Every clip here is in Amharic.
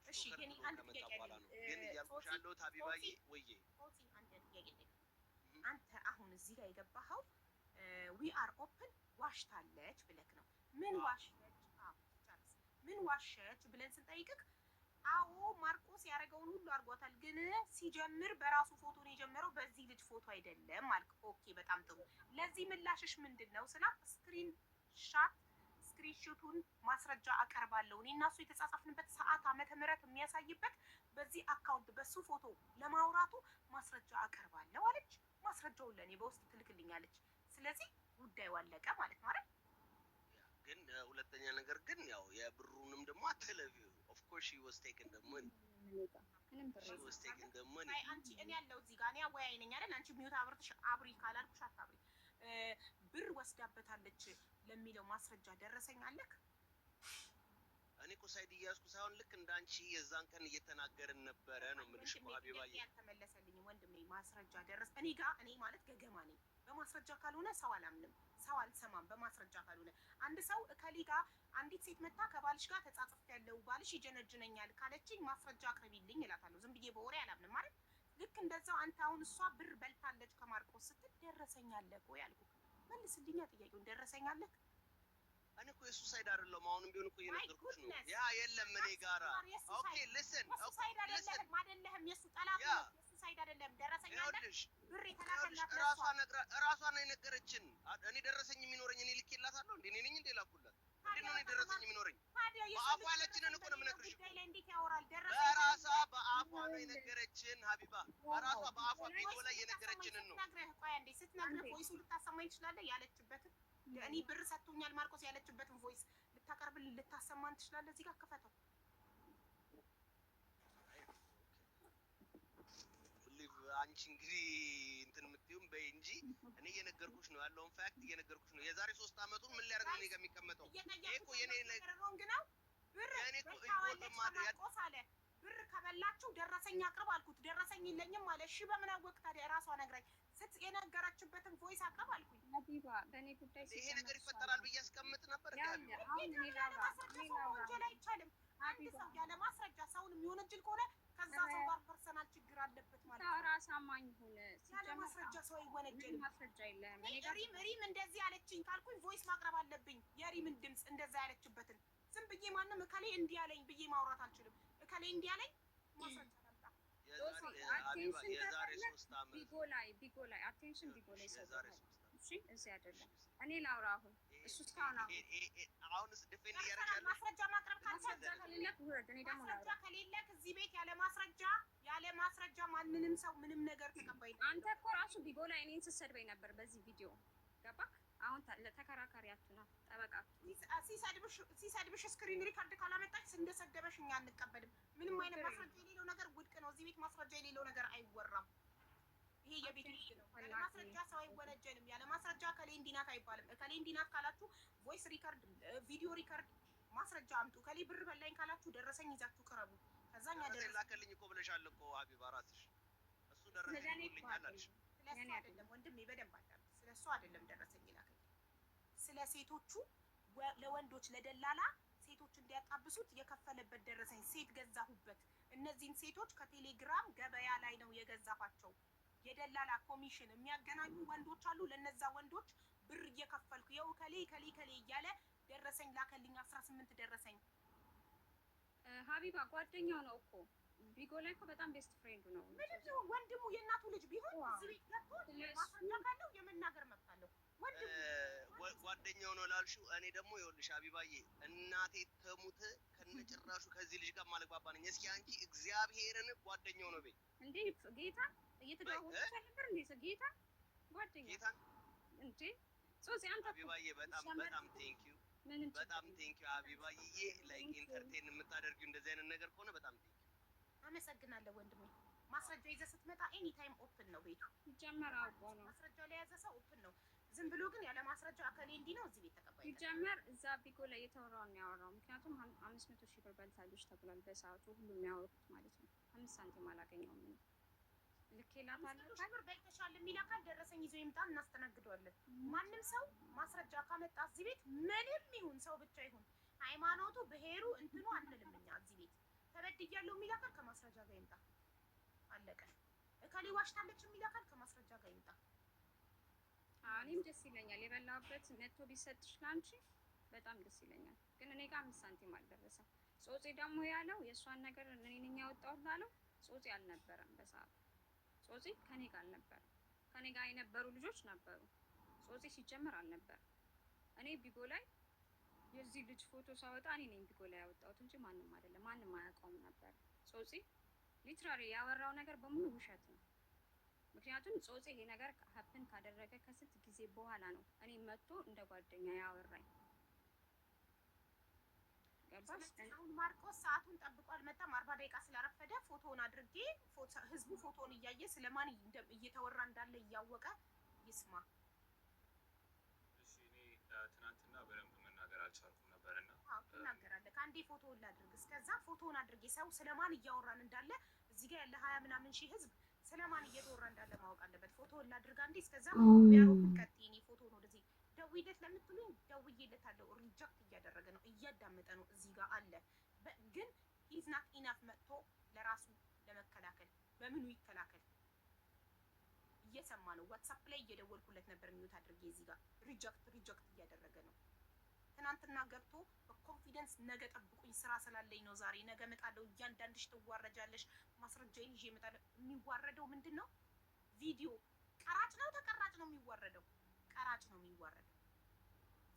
እሺ ጆከር የኔ ብሎ አንድ ከመጣ ጥያቄ በኋላ አለኝ። ነው። ግን እያልኩሽ ሶሲ ያለሁት ሶሲ ሀቢባዬ፣ ወዬ። ሶሲ፣ አንድ ጥያቄ ልጠይቅህ። አንተ አሁን እዚህ ጋር የገባኸው we are open ዋሽታለች ብለክ ነው። ምን ዋሸች? አዎ ጨርስ። ምን ዋሸች ብለን ስንጠይቅህ አዎ ማርቆስ ያደረገውን ሁሉ አድርጓታል፣ ግን ሲጀምር በራሱ ፎቶ ነው የጀመረው፣ በዚህ ልጅ ፎቶ አይደለም አልክ። Okay፣ በጣም ጥሩ። ለዚህ ምላሽሽ ምንድን ነው ስላት screenshot ኡን ማስረጃ አቀርባለሁ፣ እኔ እና እሱ የተጻጻፍንበት ሰዓት፣ ዓመተ ምህረት የሚያሳይበት፣ በዚህ account በሱ ፎቶ ለማውራቱ ማስረጃ አቀርባለሁ አለች። ማስረጃውን ለእኔ በውስጥ ትልክልኛለች። ስለዚህ ጉዳዩ አለቀ ማለት ነው አይደል? ግን ሁለተኛ ነገር ግን ያው የብሩንም ደግሞ አትለፊው። Of course she was taking the money. ምንም ብር She was taking the money. አይ አንቺ፣ እኔ ያለው እዚህ ጋር እኔ አወያይ ነኝ አይደል? አንቺ mute አብርተሽ አብሪ ካላልኩሽ አታብሪ። ብር ወስዳበታለች ለሚለው ማስረጃ ደረሰኝ አለክ? እኔ እኮ side እያዝኩ ሳይሆን ልክ እንደ አንቺ የዛን ቀን እየተናገርን ነበረ ነው የምልሽ እኮ ወንድሜ፣ ሀቢባዬ። ጥያቄ ያልተመለሰልኝም ወንድሜ፣ ማስረጃ ደረስ እኔ ጋር። እኔ ማለት ገገማ ነኝ። በማስረጃ ካልሆነ ሰው አላምንም፣ ሰው አልሰማም። በማስረጃ ካልሆነ አንድ ሰው እከሌ ጋር አንዲት ሴት መታ ከባልሽ ጋር ተጻጽፍ ያለው ባልሽ ይጀነጅነኛል ካለችኝ ማስረጃ አቅርቢልኝ እላታለሁ። ዝም ብዬ በወሬ አላምንም ማለት። ልክ እንደዛው አንተ አሁን እሷ ብር በልታለች ከማርቆስ ስትል ደረሰኝ አለህ ወይ አልኩህ። መልስልኛ ጥያቄውን፣ ደረሰኝ አለህ? እኔ እኮ የሱ side አይደለሁም። አሁንም ቢሆን እኮ እየነገርኩሽ ነው። Goodness. ያ የለም እኔ ጋራ። የሱ Okay, side listen. የሱ side አይደለህም፣ አይደለህም። የሱ ጠላት ነው። የሱ side አይደለህም። ደረሰኝ አለህ? ይኸውልሽ ብር ይኸውልሽ የተላከላት እራሷ ለእሷ ነግራ እራሷ ነው የነገረችን። እኔ ደረሰኝ የሚኖረኝ እኔ ልኬላታለሁ እንዴ? እኔ ነኝ እንዴ ላኩላት? እንዴ ነው እኔ ደረሰኝ የሚኖረኝ? ታዲያ የሰው በአፏ ልጅ ያለችንን እኮ ነው ደረሰኝ የምነግርሽ። ጉዳይ ላይ እንዴት ያወራል? ደረሰኝ በራሷ በአፏ ነው የነገረችን ሀቢባ፣ በራሷ በአፏ ቪዲዮ ላይ የነገረችንን ነው። ስትነግርህ፣ ቆይ አንዴ፣ ስትነግርህ voice ኡ ልታሰማኝ ትችላለህ? ያለችበትን፣ እኔ ብር ሰጥቶኛል ማርቆስ ያለችበትን voice ልታቀርብልን ልታሰማን ትችላለህ? እዚህ ጋር ክፈተው። Leave አንቺ እንግዲህ እንትን የምትይውም በይ እንጂ እኔ እየነገርኩሽ ነው፣ ያለውን fact እየነገርኩሽ ነው። የዛሬ 3 አመቱን ምን ሊያደርግ ነው እኔ ጋር የሚቀመጠው? ይሄ እኮ የኔ ነገር wrong ነው። ብር የኔ እኮ በልታዋለች involve ማድረግ ከማርቆስ አለ። ብር ከበላችሁ ደረሰኝ አቅርብ አልኩት። ደረሰኝ የለኝም አለ። እሺ በምን አወቅ ታዲያ? እራሷ ነግራኝ ስት የነገረችበትን voice አቅርብ አልኩኝ። ሀቢባ፣ በእኔ ጉዳይ ይሄ ነገር ይፈጠራል ብዬ አስቀምጥ ነበር እንዴ ሀቢባ? አሁን እኔ ያለ ላውራ ማስረጃ እኔ ሰው ላውራ መወንጀል አይቻልም። አንድ ሀቢባ ሰው ያለ ማስረጃ ሰውን የሚወነጅል ከሆነ ከዛ ሰው ጋር personal ችግር አለበት ማለት ነው። ታወራ አሳማኝ ሁን። ያለ ሲጀመር ማስረጃ ሰው ምንም አይወነጀልም። ማስረጃ የለህም። እኔ እኔ ጋር ሪም ሪም እንደዚህ ያለችኝ ካልኩኝ voice ማቅረብ አለብኝ፣ የሪምን ድምፅ እንደዛ ያለችበትን። ዝም ብዬ ማንም እከሌ እንዲህ ያለኝ ብዬ ማውራት አልችልም። እከሌ እንዲህ ያለኝ ማስረጃ ላምጣ። የዛሬ ሀቢባ attention የዛሬ ከፈለግ 3 አመት ቢጎ ላይ attention ቢጎ ላይ የዛሬ ሰጥቷል። 3 አመት። እሺ እዚህ አይደለም። እኔ ላውራ አሁን። እሱ እስካሁን አሁን አሁንስ defend እያደረግሽ ጨርሰናል። ያለሽ ማስረጃ ማቅረብ ካልቻልክ ማስረጃ ከሌለክ ውረድ። እኔ ደግሞ ማስረጃ ላውራ። ከሌለክ እዚህ ቤት ያለ ማስረጃ ማንንም ሰው ምንም ነገር ተቀባይነት አንተ እኮ ራሱ ቢጎ ላይ እኔን ስትሰድበኝ ነበር በዚህ ቪዲዮ፣ ገባክ? አሁን ለተከራካሪ አትሁና፣ ጠበቃ አትሁን። ሲሰድብሽ screen record ካላመጣች እንደሰደበሽ እኛ አንቀበልም። ምንም አይነት ማስረጃ የሌለው ነገር ውድቅ ነው። እዚህ ቤት ማስረጃ የሌለው ነገር አይወራም። ይሄ የቤት ህግ ነው። ያለ ማስረጃ ሰው አይወነጀልም። ያለ ማስረጃ እከሌ እንዲህ ናት አይባልም። እከሌ እንዲህ ናት ካላችሁ voice record፣ video record፣ ማስረጃ አምጡ። እከሌ ብር በላኝ ካላችሁ ደረሰኝ ይዛችሁ ቅረቡ። ከዛ እኛ ደረሰኝ ደረሰኝ ላከልኝ እኮ ብለሻል እኮ ሀቢባ ራስሽ። እሱ ደረሰኝ ስለኔ እኮ ልኮልኛል አልሽ። ስለ እሱ አይደለም ወንድሜ፣ በደንብ አዳምጥ። ስለ እሱ አይደለም ደረሰኝ ላከልኝ፣ ስለ ሴቶቹ ለወንዶች ለደላላ ሴቶች እንዲያጣብሱት የከፈለበት ደረሰኝ፣ ሴት ገዛሁበት። እነዚህን ሴቶች ከቴሌግራም ገበያ ላይ ነው የገዛኋቸው። የደላላ ኮሚሽን የሚያገናኙ ወንዶች አሉ። ለነዛ ወንዶች ብር እየከፈልኩ የው ከሌ ከሌ ከሌ እያለ ደረሰኝ ላከልኝ። 18 ደረሰኝ። ሀቢባ፣ ጓደኛው ነው እኮ፣ ቢጎ ላይ እኮ በጣም best friend ኡ ነው። ምንም ይሁን ወንድሙ የእናቱ ልጅ ቢሆን እዚህ ቤት ገብቶ ማስረጃ ካለው የመናገር መብት አለው። ወንድሙ ጓደኛው ነው ላልሽው፣ እኔ ደግሞ ይኸውልሽ ሀቢባዬ፣ እናቴ ተሙት ከነጭራሹ ከዚህ ልጅ ጋር ማልግባባ ነኝ። እስኪ አንቺ እግዚአብሔርን ጓደኛው ነው በይ። እንዴ ጌታ፣ እየተደዋወሉ ነበር እንዴ? ጌታ ጓደኛ ጌታን እንዴ ሶሲ አንተ እኮ ሀቢባዬ፣ በጣም በጣም thank you። ምንም በጣም thank you ሀቢባዬ። Like entertain የምታደርጊው እንደዚህ አይነት ነገር ከሆነ በጣም thank you። አመሰግናለሁ ወንድሜ። ማስረጃ ይዘህ ስትመጣ anytime open ነው ቤቱ። ሲጀመር አውቆ ነው። ማስረጃ ለያዘ ሰው open ነው። ዝም ብሎ ግን ያለ ማስረጃ እከሌ እንዲህ ነው እዚህ ቤት ተቀባይነት ሲጀመር እዛ ቢጎ ላይ የተወራውን ነው ያወራው። ምክንያቱም 500,000 ብር በልታለች ተብሏል በሰዓቱ ሁሉም የሚያወሩት ማለት ነው። 5 ሳንቲም አላገኘውም እኔ ልኬላታለሁ። 500,000 ብር በልተሻል የሚል አካል ደረሰኝ ይዞ ይምጣ፣ እናስተናግደዋለን። ማንም ሰው ማስረጃ ካመጣ እዚህ ቤት ምንም ይሁን ሰው ብቻ ይሁን ሃይማኖቱ፣ ብሔሩ እንትኑ አንልም። እኛ እዚህ ቤት ተበድ በድያለሁ የሚል አካል ከማስረጃ ጋር ይምጣ። አለቀ። እከሌ ዋሽታለች የሚል አካል ከማስረጃ ጋር ይምጣ። እኔም ደስ ይለኛል የበላሁበት መቶ ቢሰጥሽ ላንቺ በጣም ደስ ይለኛል። ግን እኔ ጋር 5 ሳንቲም አልደረሰም። ጾፄ ደግሞ ያለው የእሷን ነገር እኔ ነኝ ያወጣሁት ላለው ጾፄ አልነበረም በሰዓቱ። ጾፄ ከኔ ጋር አልነበረም። ከኔ ጋር የነበሩ ልጆች ነበሩ። ጾፄ ሲጀመር አልነበረም። እኔ ቢጎ ላይ የዚህ ልጅ ፎቶ ሳወጣ እኔ ነኝ ቢጎ ላይ ያወጣሁት እንጂ ማንም አይደለም። ማንም አያውቀውም ነበር። ጾፄ literally ያወራው ነገር በሙሉ ውሸት ነው። ምክንያቱም ጾፄ ይሄ ነገር happen ካደረገ ከስንት ጊዜ በኋላ ነው እኔ መጥቶ እንደ ጓደኛ ያወራኝ። ገባሽ? ስለዚህ አሁን ማርቆስ ሰዓቱን ጠብቆ አልመጣም። 40 ደቂቃ ስላረፈደ ፎቶውን አድርጌ ህዝቡ ፎቶውን እያየ ስለማን እየተወራ እንዳለ እያወቀ ይስማ። እሺ፣ እኔ ትናንትና በደንብ መናገር አልቻልኩም ነበር እና አዎ፣ ትናገራለህ። ከአንዴ ፎቶውን ላድርግ። እስከዛ ፎቶውን አድርጌ ሰው ስለማን እያወራን እንዳለ፣ እዚህ ጋር ያለ 20 ምናምን ሺህ ህዝብ ስለማን እየተወራ እንዳለ ማወቅ አለበት። ፎቶውን ላድርግ አንዴ። እስከዛ ቢያሮብን ቀጥ እኔ ፎቶውን ወደዚህ ደውይለት ለምትሉኝ ደውዬለታለሁ። Reject እያደረገ ነው፣ እያዳመጠ ነው። እዚህ ጋር አለ፣ ግን he's not enough መጥቶ ለራሱ ለመከላከል። በምኑ ይከላከል? እየሰማ ነው። WhatsApp ላይ እየደወልኩለት ነበር mute አድርጌ። እዚህ ጋር reject reject እያደረገ ነው። ትናንትና ገብቶ በ confidence ነገ ጠብቁኝ፣ ስራ ስላለኝ ነው ዛሬ፣ ነገ እመጣለሁ፣ እያንዳንድሽ ትዋረጃለሽ፣ ማስረጃዬን ይዤ እመጣለሁ። የሚዋረደው ምንድን ነው? ቪዲዮ ቀራጭ ነው ተቀራጭ ነው የሚዋረደው? ቀራጭ ነው የሚዋረደው።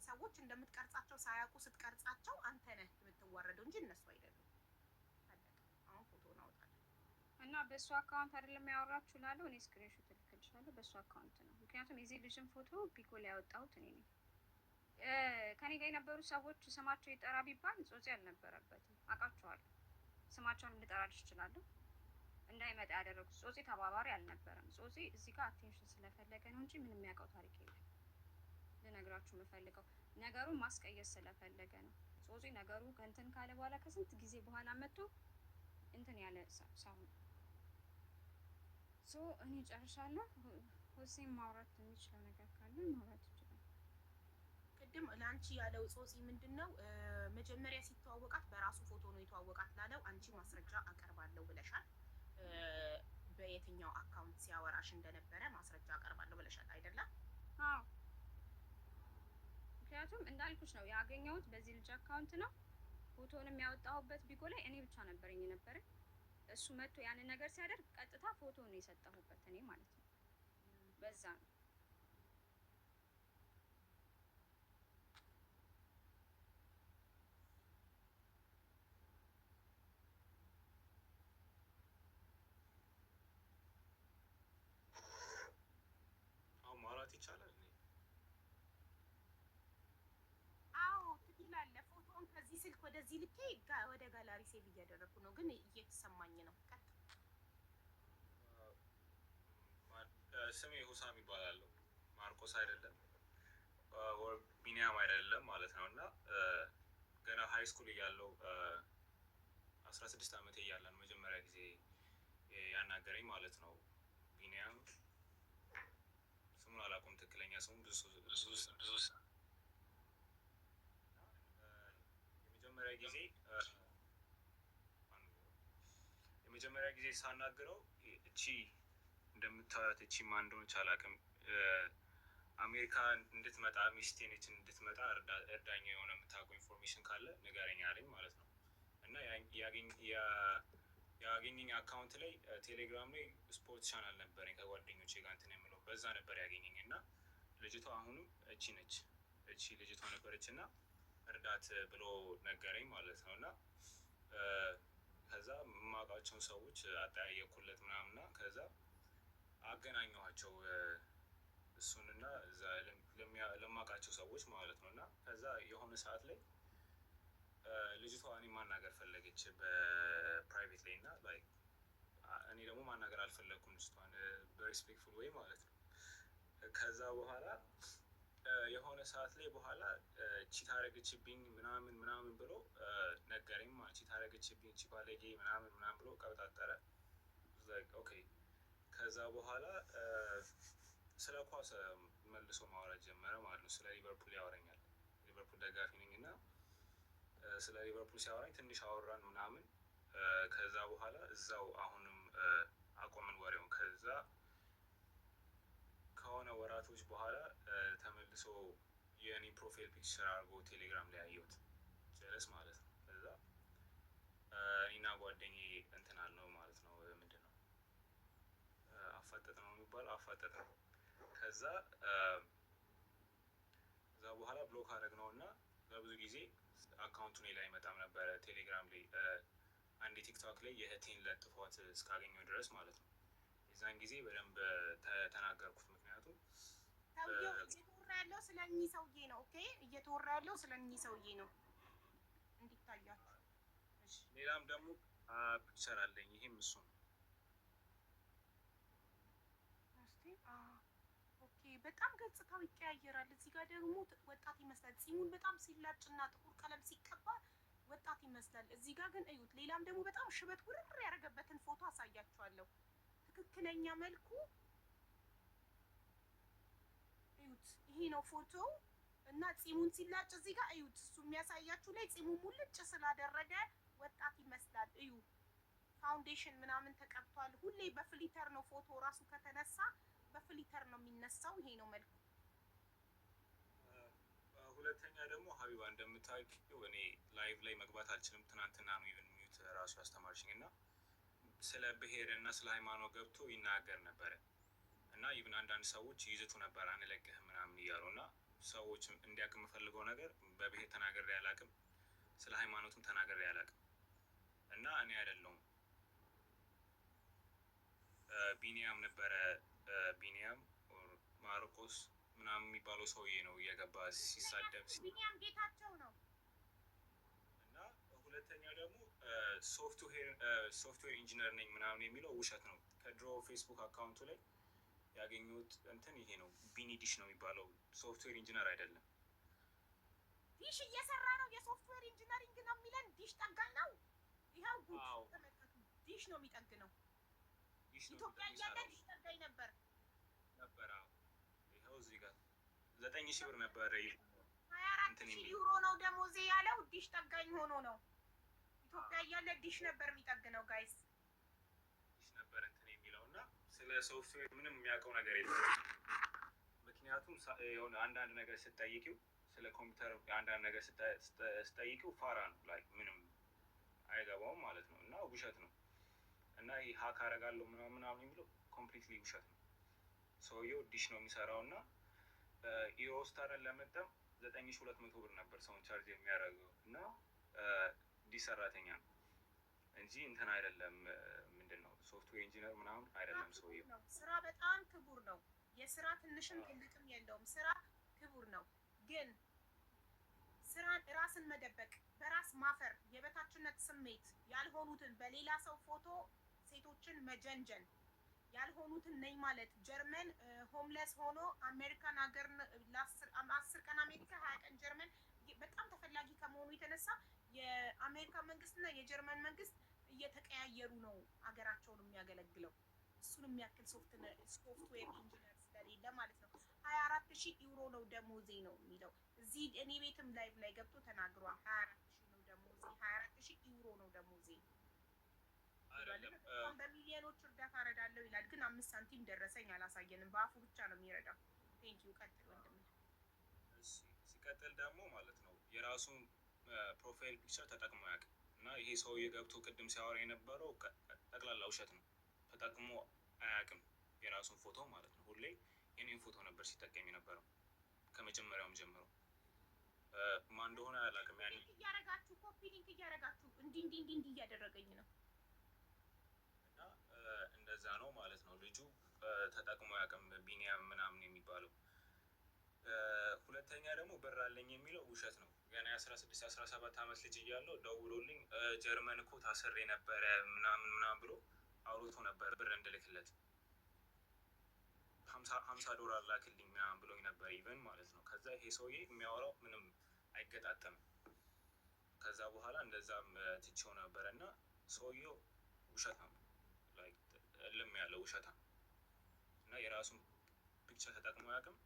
ሰዎች እንደምትቀርጻቸው ሳያውቁ ስትቀርጻቸው አንተ ነህ የምትዋረደው እንጂ እነሱ አይደሉም። አለቀ። አሁን ፎቶውን አወጣለሁ። እና በእሱ account አይደለም ያወራችሁ ላለው እኔ screenshot እልክልሻለሁ። በእሱ account ነው። ምክንያቱም የዚህ ልጅን ፎቶ ቢጎ ላይ ያወጣሁት እኔ ነኝ። ከኔ ጋር የነበሩ ሰዎች ስማቸው ይጠራ ቢባል ጾፄ አልነበረበትም። አውቃቸዋለሁ። ስማቸውን ልጠራልሽ እችላለሁ። እንዳይመጣ ያደረጉት ጾፄ ተባባሪ አልነበረም። ጾፄ እዚህ ጋር attention ስለፈለገ ነው እንጂ ምንም የሚያውቀው ታሪክ የለም። ልነግራችሁ የምፈልገው ነገሩን ማስቀየስ ስለፈለገ ነው። ጾፄ ነገሩ ከእንትን ካለ በኋላ ከስንት ጊዜ በኋላ መጥቶ እንትን ያለ ሰው ነው። So እኔ ጨርሻለሁ። ሁሴን ማውራት የሚችለው ነገር ካለ ማውራት ይችላል። ቅድም ለአንቺ ያለው ጾፂ ምንድን ነው? መጀመሪያ ሲተዋወቃት በራሱ ፎቶ ነው የተዋወቃት ላለው አንቺ ማስረጃ አቀርባለሁ ብለሻል። በየትኛው account ሲያወራሽ እንደነበረ ማስረጃ አቀርባለሁ ብለሻል አይደለም? አዎ፣ ምክንያቱም እንዳልኩሽ ነው፣ ያገኘሁት በዚህ ልጅ account ነው። ፎቶንም ያወጣሁበት ቢጎ ላይ እኔ ብቻ ነበረኝ የነበረኝ። እሱ መጥቶ ያንን ነገር ሲያደርግ ቀጥታ ፎቶ ነው የሰጠሁበት እኔ ማለት ነው። በዛ ነው። አሁን ማውራት ይቻላል? እኔ አዎ፣ ትችላለህ። ፎቶውን ከዚህ ስልክ ወደዚህ ልኬ ወደ gallery save እያደረግኩ ነው፣ ግን እየተሰማኝ ነው። ቀጥል። ስሜ ሁሳም ይባላለሁ። ማርቆስ አይደለም or ቢኒያም አይደለም ማለት ነው። እና ገና high school እያለሁ፣ 16 ዓመቴ እያለ ነው መጀመሪያ ጊዜ ያናገረኝ ማለት ነው። ቢኒያም፣ ስሙን አላውቀውም ትክክለኛ ስሙን። ብዙ ብዙ ብዙ የመጀመሪያ ጊዜ ሳናግረው እቺ እንደምታዩት እቺ ማን እንደሆነች አላውቅም። አሜሪካ እንድትመጣ፣ ሚስቴ ነች፣ እንድትመጣ እርዳኝ፣ የሆነ የምታውቀው information ካለ ንገረኝ አለኝ ማለት ነው። እና ያገኘኝ account ላይ ቴሌግራም ላይ sport channel ነበረኝ ከጓደኞቼ ጋር እንትን የምለው፣ በዛ ነበር ያገኘኝ። እና ልጅቷ አሁንም እቺ ነች፣ እቺ ልጅቷ ነበረች እና እርዳት ብሎ ነገረኝ ማለት ነው። እና ከዛ የማውቃቸውን ሰዎች አጠያየኩለት ምናምና ከዛ አገናኘኋቸው እሱንና እዛ ለማውቃቸው ሰዎች ማለት ነው። እና ከዛ የሆነ ሰዓት ላይ ልጅቷ እኔ ማናገር ፈለገች በ private ላይ እና like እኔ ደግሞ ማናገር አልፈለግኩም ልጅቷን በ respectful way ማለት ነው። ከዛ በኋላ የሆነ ሰዓት ላይ በኋላ cheat አረገችብኝ ምናምን ምናምን ብሎ ነገረኝ። Cheat አረገችብኝ እቺ ባለጌ ምናምን ምናምን ብሎ ቀበጣጠረ። Okay፣ ከዛ በኋላ ስለ ኳስ መልሶ ማውራት ጀመረ ማለት ነው። ስለ ሊቨርፑል ያወራኛል። ሊቨርፑል ደጋፊ ነኝ እና ስለ ሊቨርፑል ሲያወራኝ ትንሽ አወራን ምናምን። ከዛ በኋላ እዛው አሁንም አቆምን ወሬውን። ከዛ ከሆነ ወራቶች በኋላ ተመልሶ የእኔ profile picture አድርጎ ቴሌግራም ላይ አየሁት፣ ጀለስ ማለት ነው። ከዛ እኔና ጓደኛዬ እንትን አልነው ማለት ነው። ምንድን ነው አፋጠጥ ነው የሚባለው? አፋጠጥ ነው። ከዛ በኋላ block አደረግነው እና ለብዙ ጊዜ account ኡ እኔ ላይ አይመጣም ነበረ ቴሌግራም ላይ፣ አንድ ቲክቶክ ላይ የእህቴን ለጥፏት እስካገኘው ድረስ ማለት ነው። የዛን ጊዜ በደንብ ተናገርኩት። ምክንያቱም ሰውዬው እየተወራ ያለው ስለ እኚህ ሰውዬ ነው። Okay፣ እየተወራ ያለው ስለ እኚህ ሰውዬ ነው እንዲታያችሁ። እሺ፣ ሌላም ደግሞ picture አለኝ። ይሄም እሱ ነው። እስቲ okay፣ በጣም ገጽታው ይቀያየራል። እዚህ ጋር ደግሞ ወጣት ይመስላል። ጺሙን በጣም ሲላጭና ጥቁር ቀለም ሲቀባ ወጣት ይመስላል። እዚህ ጋር ግን እዩት። ሌላም ደግሞ በጣም ሽበት ውርር ያደረገበትን ፎቶ አሳያችኋለሁ። ትክክለኛ መልኩ እዩት። ይሄ ነው ፎቶው እና ጺሙን ሲላጭ እዚህ ጋር እዩት። እሱ የሚያሳያችሁ ላይ ጺሙ ሙልጭ ስላደረገ ወጣት ይመስላል። እዩ፣ foundation ምናምን ተቀብቷል። ሁሌ በ filter ነው ፎቶ ራሱ ከተነሳ በ filter ነው የሚነሳው። ይሄ ነው መልኩ። ሁለተኛ ደግሞ ሀቢባ እንደምታውቂው እኔ live ላይ መግባት አልችልም። ትናንትና ነው even mute ራሱ ያስተማርሽኝ እና ስለ ብሔር እና ስለ ሃይማኖት ገብቶ ይናገር ነበረ እና even አንዳንድ ሰዎች ይዝቱ ነበር አንለቅህም ምናምን እያሉ። እና ሰዎች እንዲያውቅ የምፈልገው ነገር በብሔር ተናግሬ አላውቅም፣ ስለ ሃይማኖትም ተናግሬ አላውቅም። እና እኔ አይደለሁም፣ ቢኒያም ነበረ፣ ቢኒያም or ማርቆስ ምናምን የሚባለው ሰውዬ ነው እየገባ ሲሳደብ ቢኒያም ጌታቸው ነው። እና ሁለተኛ ደግሞ software engineer ነኝ ምናምን የሚለው ውሸት ነው። ከድሮ ፌስቡክ account ኡ ላይ ያገኙት እንትን ይሄ ነው። ቢኒ ዲሽ ነው የሚባለው። Software engineer አይደለም። ዲሽ እየሰራ ነው። የ software engineering ነው የሚለን። ዲሽ ጠጋኝ ነው። ይኸው ጉድ ተመልከቱ። ዲሽ ነው የሚጠግነው። ዲሽ ነው ኢትዮጵያ እያለ የሚሰራው ዲሽ ጠጋኝ ነበር። ነበር። አዎ። ይኸው እዚህ ጋር 9,000 ብር ነበረ 24 እንትን ሺህ የሚል ዩሮ ነው ደሞዜ ያለው ዲሽ ጠጋኝ ሆኖ ነው። ኢትዮጵያ እያለ ዲሽ ነበር የሚጠግነው guys። ዲሽ ነበር እንትን የሚለው እና ስለ ሶፍትዌር ምንም የሚያውቀው ነገር የለም። ምክንያቱም የሆነ አንዳንድ ነገር ስትጠይቂው፣ ስለ ኮምፒውተር አንዳንድ ነገር ስትጠይቂው ፋራ ነው፣ like ምንም አይገባውም ማለት ነው እና ውሸት ነው። እና ይህ hack አደርጋለሁ ምናምን ምናምን የሚለው completely ውሸት ነው። ሰውየው ዲሽ ነው የሚሰራው እና ዩሮስታርን ለመጠም 9,200 ብር ነበር ሰውን charge የሚያደርገው እና ዲሽ ሰራተኛ ነው እንጂ እንትን አይደለም። ምንድን ነው software engineer ምናምን አይደለም ሰውየው። ነው። ስራ በጣም ክቡር ነው። የስራ ትንሽም ትልቅም የለውም። ስራ ክቡር ነው። ግን ስራን ራስን መደበቅ፣ በራስ ማፈር፣ የበታችነት ስሜት፣ ያልሆኑትን በሌላ ሰው ፎቶ ሴቶችን መጀንጀን፣ ያልሆኑትን ነኝ ማለት፣ ጀርመን homeless ሆኖ አሜሪካን ሀገር 10 ቀን አሜሪካ 20 ቀን ጀርመን፣ በጣም ተፈላጊ ከመሆኑ የተነሳ የአሜሪካ መንግስትና የጀርመን መንግስት እየተቀያየሩ ነው ሀገራቸውን የሚያገለግለው፣ እሱን የሚያክል software engineer ስለሌለ ማለት ነው። 24,000 ዩሮ ነው ደሞዜ ነው የሚለው። እዚህ እኔ ቤትም live ላይ ገብቶ ተናግሯል። 24,000 ነው ደሞዜ፣ 24,000 ዩሮ ነው ደሞዜ አይደለም። እንኳን በሚሊዮኖች እርዳታ እረዳለሁ ይላል፣ ግን 5 ሳንቲም ደረሰኝ አላሳየንም። በአፉ ብቻ ነው የሚረዳው። Thank you፣ ቀጥል ወንድሜ። እሺ፣ ሲቀጥል ደግሞ ማለት ነው የራሱን profile picture ተጠቅሞ ያውቅ እና ይሄ ሰውዬ ገብቶ ቅድም ሲያወራ የነበረው ጠቅላላ ውሸት ነው። ተጠቅሞ አያውቅም የራሱን ፎቶ ማለት ነው። ሁሌ የኔን ፎቶ ነበር ሲጠቀም የነበረው ከመጀመሪያውም ጀምሮ። ማን እንደሆነ አላውቅም። ያን link እያረጋችሁ፣ copy link እያረጋችሁ፣ እንዲህ እንዲህ እንዲህ እንዲህ እያደረገኝ ነው። እና እንደዛ ነው ማለት ነው። ልጁ ተጠቅሞ አያውቅም ቢኒያም ምናምን የሚባለው። ሁለተኛ ደግሞ ብር አለኝ የሚለው ውሸት ነው። ገና የ16 17 ዓመት ልጅ እያለው ደውሎልኝ ጀርመን እኮ ታስሬ ነበረ ምናምን ምናምን ብሎ አውርቶ ነበር፣ ብር እንድልክለት 50 ዶላር ላክልኝ ምናምን ብሎኝ ነበር even ማለት ነው። ከዛ ይሄ ሰውዬ የሚያወራው ምንም አይገጣጠምም። ከዛ በኋላ እንደዛም ትቼው ነበረ እና ሰውዬው ውሸታም፣ like እልም ያለ ውሸታም እና የራሱን picture ተጠቅሞ አያውቅም፣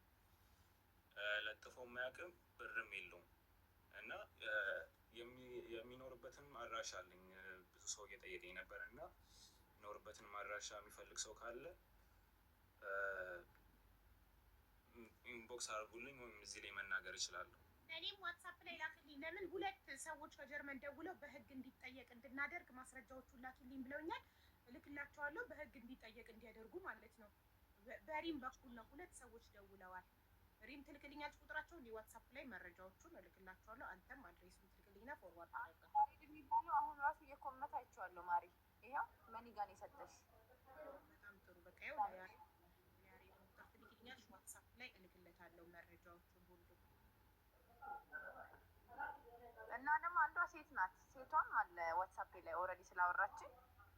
ለጥፎ አያውቅም፣ ብርም የለውም እና የሚኖርበትንም አድራሻ አለኝ። ብዙ ሰው እየጠየቀኝ ነበር እና የምኖርበትን አድራሻ የሚፈልግ ሰው ካለ inbox አድርጉልኝ ወይም እዚህ ላይ መናገር እችላለሁ። እኔም WhatsApp ላይ ላክልኝ። ለምን ሁለት ሰዎች ከጀርመን ደውለው በህግ እንዲጠየቅ እንድናደርግ ማስረጃዎቹን ላኪልኝ ብለውኛል። እልክላቸዋለሁ። በህግ እንዲጠየቅ እንዲያደርጉ ማለት ነው። በሪም በኩል ነው። ሁለት ሰዎች ደውለዋል። ሪም ትልክልኛለች ቁጥራቸውን፣ WhatsApp ላይ መረጃዎቹን እልክላቸዋለሁ። አንተም address ኡን ትልክልኝና forward አደርጋለሁ። ያሬድ የሚባለው አሁን ራሱ እየኮመተ አይቼዋለሁ። ማሪ፣ ይኸው money gun የሰጠሽ። በጣም ጥሩ። በቃ ይኸው ለያሬድ ቁጥር ትልክልኛለች፣ WhatsApp ላይ እልክለታለሁ መረጃዎቹን ሁሉ። እና ደግሞ አንዷ ሴት ናት። ሴቷም አለ WhatsApp ላይ already ስላወራችን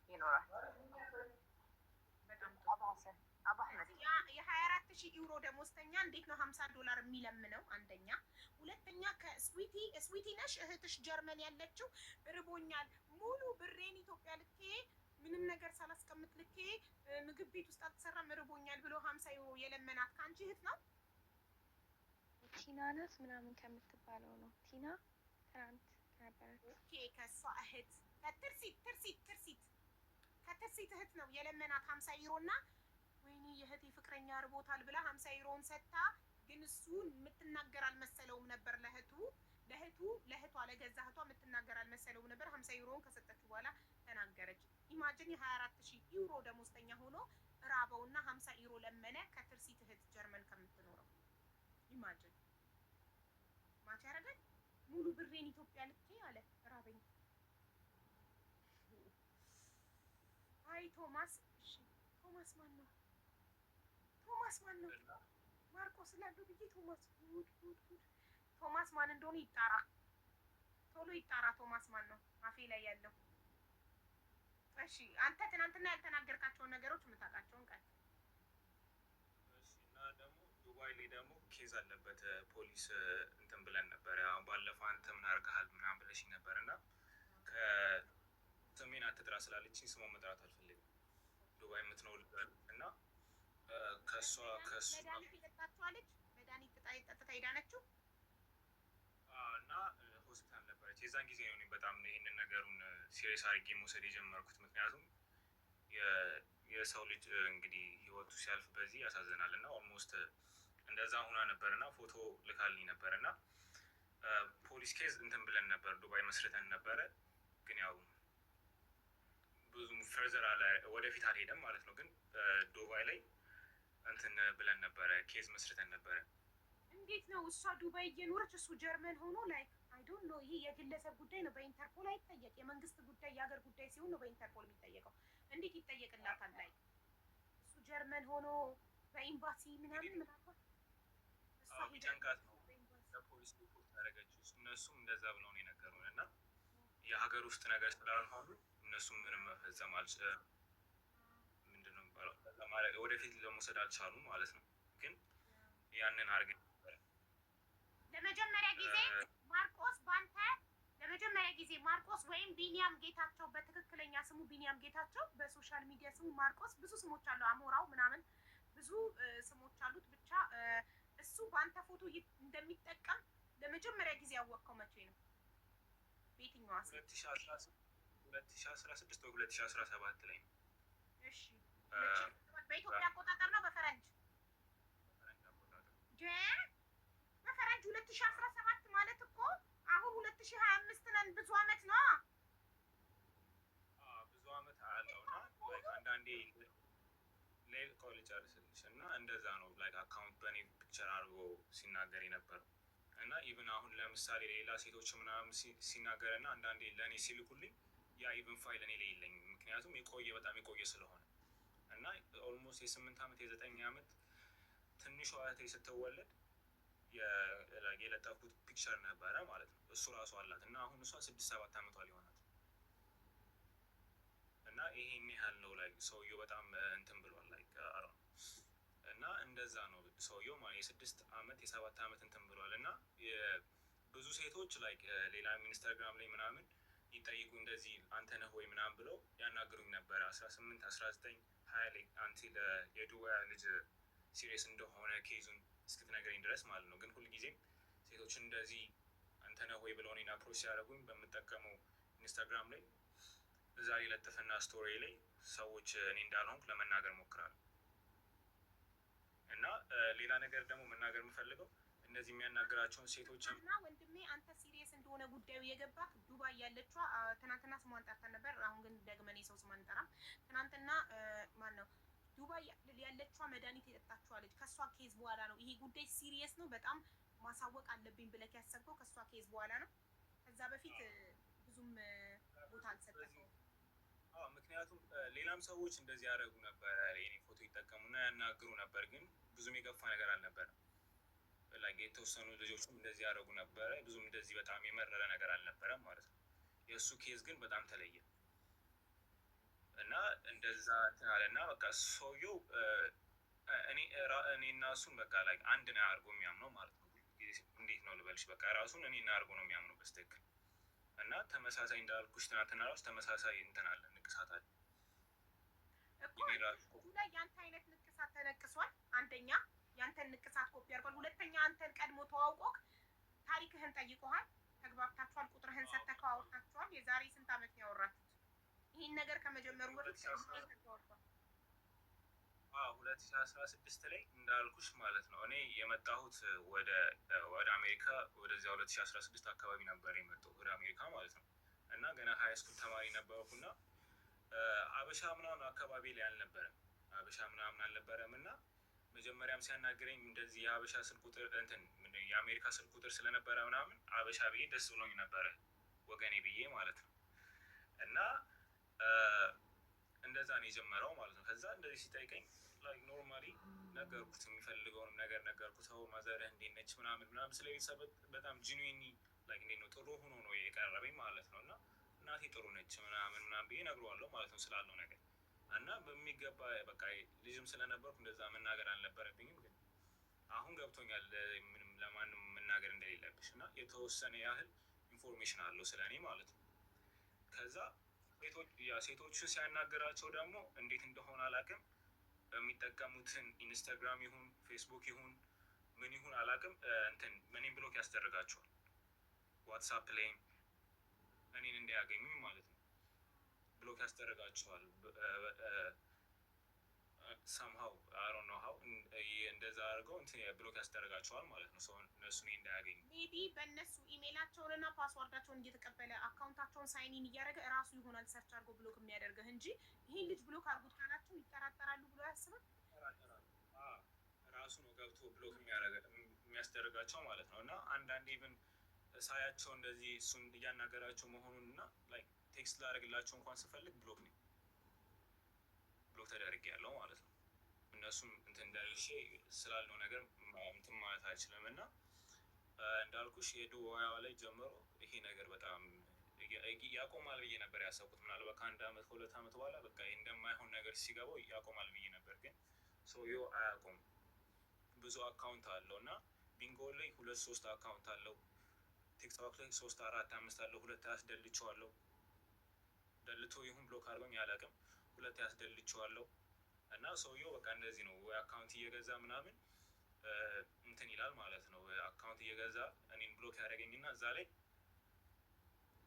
ይኖራል። በጣም ጥሩ። አቡ አህመድ። የ24,000 ዩሮ ደሞዝተኛ እንዴት ነው 50 ዶላር የሚለምነው? አንደኛ። ሁለተኛ ከስዊቲ፣ ስዊቲ ነሽ፣ እህትሽ ጀርመን ያለችው ርቦኛል፣ ሙሉ ብሬን ኢትዮጵያ ልኬ ምንም ነገር ሳላስቀምጥ ልኬ ምግብ ቤት ውስጥ አልተሰራም ርቦኛል ብሎ 50 ዩሮ የለመናት ከአንቺ እህት ነው? ቲና ናት ምናምን ከምትባለው ነው። ቲና ትናንት ከነበረች። Okay፣ ከእሷ እህት ከትርሲት፣ ትርሲት፣ ትርሲት፣ ከትርሲት እህት ነው የለመናት 50 ዩሮ። እና ወይኔ የእህቴ ፍቅረኛ ርቦታል ብላ 50 ዩሮውን ሰጥታ፣ ግን እሱ የምትናገር አልመሰለውም ነበር ለህቱ ለህቷ ለገዛ እህቷ የምትናገር አልመሰለውም ነበር። 50 ዩሮውን ከሰጠችው በኋላ ተናገረች። Imagine የ24,000 ዩሮ ደሞዝተኛ ሆኖ ራበውና 50 ዩሮ ለመነ ከትርሲት እህት ጀርመን ከምትኖረው። Imagine match ያደርጋል። ሙሉ ብሬን ኢትዮጵያ ልኬ አለ፣ ራበኝ። አይ ቶማስ፣ እሺ ቶማስ ማን ነው? ቶማስ ማን ነው? ማርቆስ ላለው ብዬ ቶማስ፣ ጉድ ጉድ ጉድ። ቶማስ ማን እንደሆነ ይጣራ፣ ቶሎ ይጣራ። ቶማስ ማን ነው አፌ ላይ ያለው? እሺ፣ አንተ ትናንትና ያልተናገርካቸውን ነገሮች የምታውቃቸውን ቀን። እሺ፣ እና ደግሞ ዱባይ ላይ ደግሞ case አለበት፣ ፖሊስ እንትን ብለን ነበረ። አሁን ባለፈው አንተ ምን አድርገሃል ምናምን ብለሽኝ ነበር እና ከስሜን አትጥራ ስላለችኝ ስሟን መጥራት አልፈልግም። ዱባይ የምትኖር እና ከእሷ ከእሱ መድኃኒት የጠጣችኋለች፣ መድኃኒት ጠጥታ ሄዳነችው። እና ሆስፒታል ነበረች። የዛን ጊዜ ነው እኔ በጣም ይህንን ነገሩን serious አድርጌ መውሰድ የጀመርኩት። ምክንያቱም የሰው ልጅ እንግዲህ ህይወቱ ሲያልፍ በዚህ ያሳዝናል። እና almost እንደዛ ሁና ነበር እና ፎቶ ልካልኝ ነበር እና ፖሊስ case እንትን ብለን ነበር፣ ዱባይ መስርተን ነበረ። ግን ያው ብዙም further ወደፊት አልሄደም ማለት ነው። ግን ዱባይ ላይ እንትን ብለን ነበረ፣ case መስርተን ነበረ። እንዴት ነው እሷ ዱባይ እየኖረች እሱ ጀርመን ሆኖ? Like I don't know። ይሄ የግለሰብ ጉዳይ ነው፣ በኢንተርፖል አይጠየቅ። የመንግስት ጉዳይ፣ የሀገር ጉዳይ ሲሆን ነው በኢንተርፖል የሚጠየቀው። እንዴት ይጠየቅላታል? Like እሱ ጀርመን ሆኖ በኤምባሲ ምናምን ምናልባት እሷ ሄዳ ቢጨንቃት ነው ለፖሊስ ሪፖርት ያደረገችው። እነሱም እንደዛ ብለው ነው የነገሩን እና የሀገር ውስጥ ነገር ስላልሆኑ እነሱም ምንም መፈጸም አልች ምንድን ነው የሚባለው ወደፊት ለመውሰድ አልቻሉም ማለት ነው። ግን ያንን አድርገን ነበረ። ለመጀመሪያ ጊዜ ማርቆስ ባንተ ለመጀመሪያ ጊዜ ማርቆስ ወይም ቢኒያም ጌታቸው፣ በትክክለኛ ስሙ ቢኒያም ጌታቸው፣ በ social media ስሙ ማርቆስ፣ ብዙ ስሞች አሉ፣ አሞራው ምናምን ብዙ ስሞች አሉት። ብቻ እሱ በአንተ ፎቶ እንደሚጠቀም ለመጀመሪያ ጊዜ ያወቅከው መቼ ነው? በየትኛዋ ሴት? 2016 ወይ 2017 ላይ ነው። እሺ፣ በኢትዮጵያ አቆጣጠር ነው በፈረንጅ? ፈረንጅ አቆጣጠር። በፈረንጅ 2017 ማለት እኮ አሁን 2025 ነን። ብዙ አመት ነው። ብዙ አመት አለው እና like አንዳንዴ ቆይ ልጨርስልሽ እና እንደዛ ነው like account በእኔ picture አድርጎ ሲናገር የነበረው። እና even አሁን ለምሳሌ ሌላ ሴቶች ምናምን ሲናገር እና አንዳንዴ ለእኔ ሲልኩልኝ ያ even ፋይል እኔ ላይ የለኝም። ምክንያቱም የቆየ፣ በጣም የቆየ ስለሆነ። እና almost የ8 ዓመት የ9 ዓመት ትንሿ እህቴ ስትወለድ የለጠፍኩት picture ነበረ ማለት ነው። እሱ ራሱ አላት እና አሁን እሷ 6-7 ዓመቷ ሊሆናት እና ይሄን ያህል ነው። Like ሰውየው በጣም እንትን ብሏል። Like እና እንደዛ ነው ሰውየው ማለት የ6 ዓመት የ7 ዓመት እንትን ብሏል። እና ብዙ ሴቶች like ሌላ ኢንስታግራም ላይ ምናምን ይጠይቁ እንደዚህ አንተ ነህ ወይ ምናምን ብለው ያናግሩኝ ነበረ። 18፣ 19፣ 20 ላይ until የዱባይ ልጅ serious እንደሆነ case ኡን እስክትነግረኝ ድረስ ማለት ነው። ግን ሁልጊዜም ሴቶች እንደዚህ አንተ ነህ ወይ ብለው እኔን approach ሲያደርጉኝ በምጠቀመው ኢንስታግራም ላይ እዛ ላይ ለጥፍና story ላይ ሰዎች እኔ እንዳልሆንኩ ለመናገር ሞክራለሁ። እና ሌላ ነገር ደግሞ መናገር የምፈልገው እነዚህ የሚያናግራቸውን ሴቶች እና ወንድሜ አንተ serious እንደሆነ ጉዳዩ የገባክ ዱባይ ያለችዋ ትናንትና ስሟን ጠርተን ነበር። አሁን ግን ደግመን የሰው ስም አንጠራም። ትናንትና ማን ነው ዱባይ ያለችዋ መድኃኒት የጠጣችዋ ልጅ ከእሷ case በኋላ ነው ይሄ ጉዳይ serious ነው፣ በጣም ማሳወቅ አለብኝ ብለህ ያሰብከው ከእሷ case በኋላ ነው። ከዛ በፊት ብዙም ቦታ አልሰጠኸውም። ምክንያቱም ሌላም ሰዎች እንደዚህ ያደረጉ ነበረ። የኔ ፎቶ ይጠቀሙና ያናግሩ ነበር፣ ግን ብዙም የገፋ ነገር አልነበረም። Like የተወሰኑ ልጆችም እንደዚህ ያደረጉ ነበረ። ብዙም እንደዚህ በጣም የመረረ ነገር አልነበረም ማለት ነው። የእሱ case ግን በጣም ተለየ እና እንደዛ እንትን አለ እና በቃ ሰውየው እኔ እና እሱን በቃ like አንድ ነው አድርጎ የሚያምነው ማለት ነው። እንዴት ነው ልበልሽ፣ በቃ ራሱን እኔና አድርጎ ነው የሚያምነው በስትክክል። እና ተመሳሳይ እንዳልኩሽ ትናንትና ራሱ ተመሳሳይ እንትን አለ፣ ንቅሳት አለ እኮ ላይ ያንተ አይነት ንቅሳት ተነቅሷል። አንደኛ ያንተን ንቅሳት ኮፒ አድርጓል። ሁለተኛ አንተን ቀድሞ ተዋውቆክ ታሪክህን ጠይቆሃል። ተግባብታችኋል። ቁጥርህን ሰተከው አውርታችኋል። የዛሬ ስንት ዓመት ነው ያወራችሁት? ይህን ነገር ከመጀመሩ በፊት ተዋርቷል። 2016 ላይ እንዳልኩሽ ማለት ነው። እኔ የመጣሁት ወደ አሜሪካ ወደዚያ 2016 አካባቢ ነበር የመጣሁት ወደ አሜሪካ ማለት ነው። እና ገና high school ተማሪ ነበርኩና አበሻ ምናምን አካባቢ ላይ አልነበረም፣ አበሻ ምናምን አልነበረም። እና መጀመሪያም ሲያናግረኝ እንደዚህ የአበሻ ስልክ ቁጥር እንትን የአሜሪካ ስልክ ቁጥር ስለነበረ ምናምን አበሻ ብዬ ደስ ብሎኝ ነበረ፣ ወገኔ ብዬ ማለት ነው። እና እንደዛ ነው የጀመረው ማለት ነው። ከዛ እንደዚህ ሲጠይቀኝ normally ነገርኩት፣ የሚፈልገውንም ነገር ነገርኩት። ሰው ማዘርህ እንዴት ነች ምናምን ምናምን ስለ ቤተሰብ በጣም genuinely like እንዴት ነው ጥሩ ሆኖ ነው የቀረበኝ ማለት ነው። እና እናቴ ጥሩ ነች ምናምን ምናምን ብዬ እነግረዋለሁ ማለት ነው ስላለው ነገር። እና በሚገባ በቃ ልጅም ስለነበርኩ እንደዛ መናገር አልነበረብኝም፣ ግን አሁን ገብቶኛል ምንም ለማንም መናገር እንደሌለብሽ። እና የተወሰነ ያህል information አለው ስለ እኔ ማለት ነው። ከዛ ሴቶቹን ሲያናገራቸው ደግሞ እንዴት እንደሆነ አላውቅም፣ የሚጠቀሙትን ኢንስታግራም ይሁን ፌስቡክ ይሁን ምን ይሁን አላውቅም፣ እንትን እኔን block ያስደርጋቸዋል። ዋትሳፕ ላይም እኔን እንዳያገኙኝ ማለት ነው block ያስደርጋቸዋል። Somehow, I don't know how እንደዛ አድርገው እንትን block ያስደርጋቸዋል ማለት ነው፣ ሰው እነሱ እኔን እንዳያገኙ። Maybe በእነሱ ኢሜይላቸውን እና password ኣቸውን እየተቀበለ account ኣቸውን sign in እያደረገ እራሱ ይሆናል search አድርጎ block የሚያደርግህ እንጂ ይህን ልጅ block አድርጉት ካላቸው ይጠራጠራሉ ብሎ ያስባል። ራሱ ነው ገብቶ block የሚያስደርጋቸው ማለት ነው። እና አንዳንዴ even ሳያቸው እንደዚህ እሱን እያናገራቸው መሆኑን እና like text ላደርግላቸው እንኳን ስፈልግ block ነኝ፣ block ተደርጌ ያለው ማለት ነው። እነሱም እንትን ደርሼ ስላለው ነገር እንትን ማለት አልችልም። እና እንዳልኩሽ የዱባይዋ ላይ ጀምሮ ይሄ ነገር በጣም ያቆማል ብዬ ነበር ያሰብኩት። ምናልባት ከአንድ አመት ከ2 አመት በኋላ በቃ እንደማይሆን ነገር ሲገባው ያቆማል ብዬ ነበር፣ ግን ሰውየው አያቆምም። ብዙ account አለው እና ቢንጎ ላይ ሁለት ሶስት account አለው። ቲክቶክ ላይ ሶስት አራት አምስት አለው። ሁለት ያስደልቸዋለሁ። ደልቶ ይሁን block አድርጎኝ አላውቅም። ሁለት ያስደልቸዋለሁ። እና ሰውየው በቃ እንደዚህ ነው ወይ account እየገዛ ምናምን እንትን ይላል ማለት ነው። Account እየገዛ እኔን block ያደረገኝና እዛ ላይ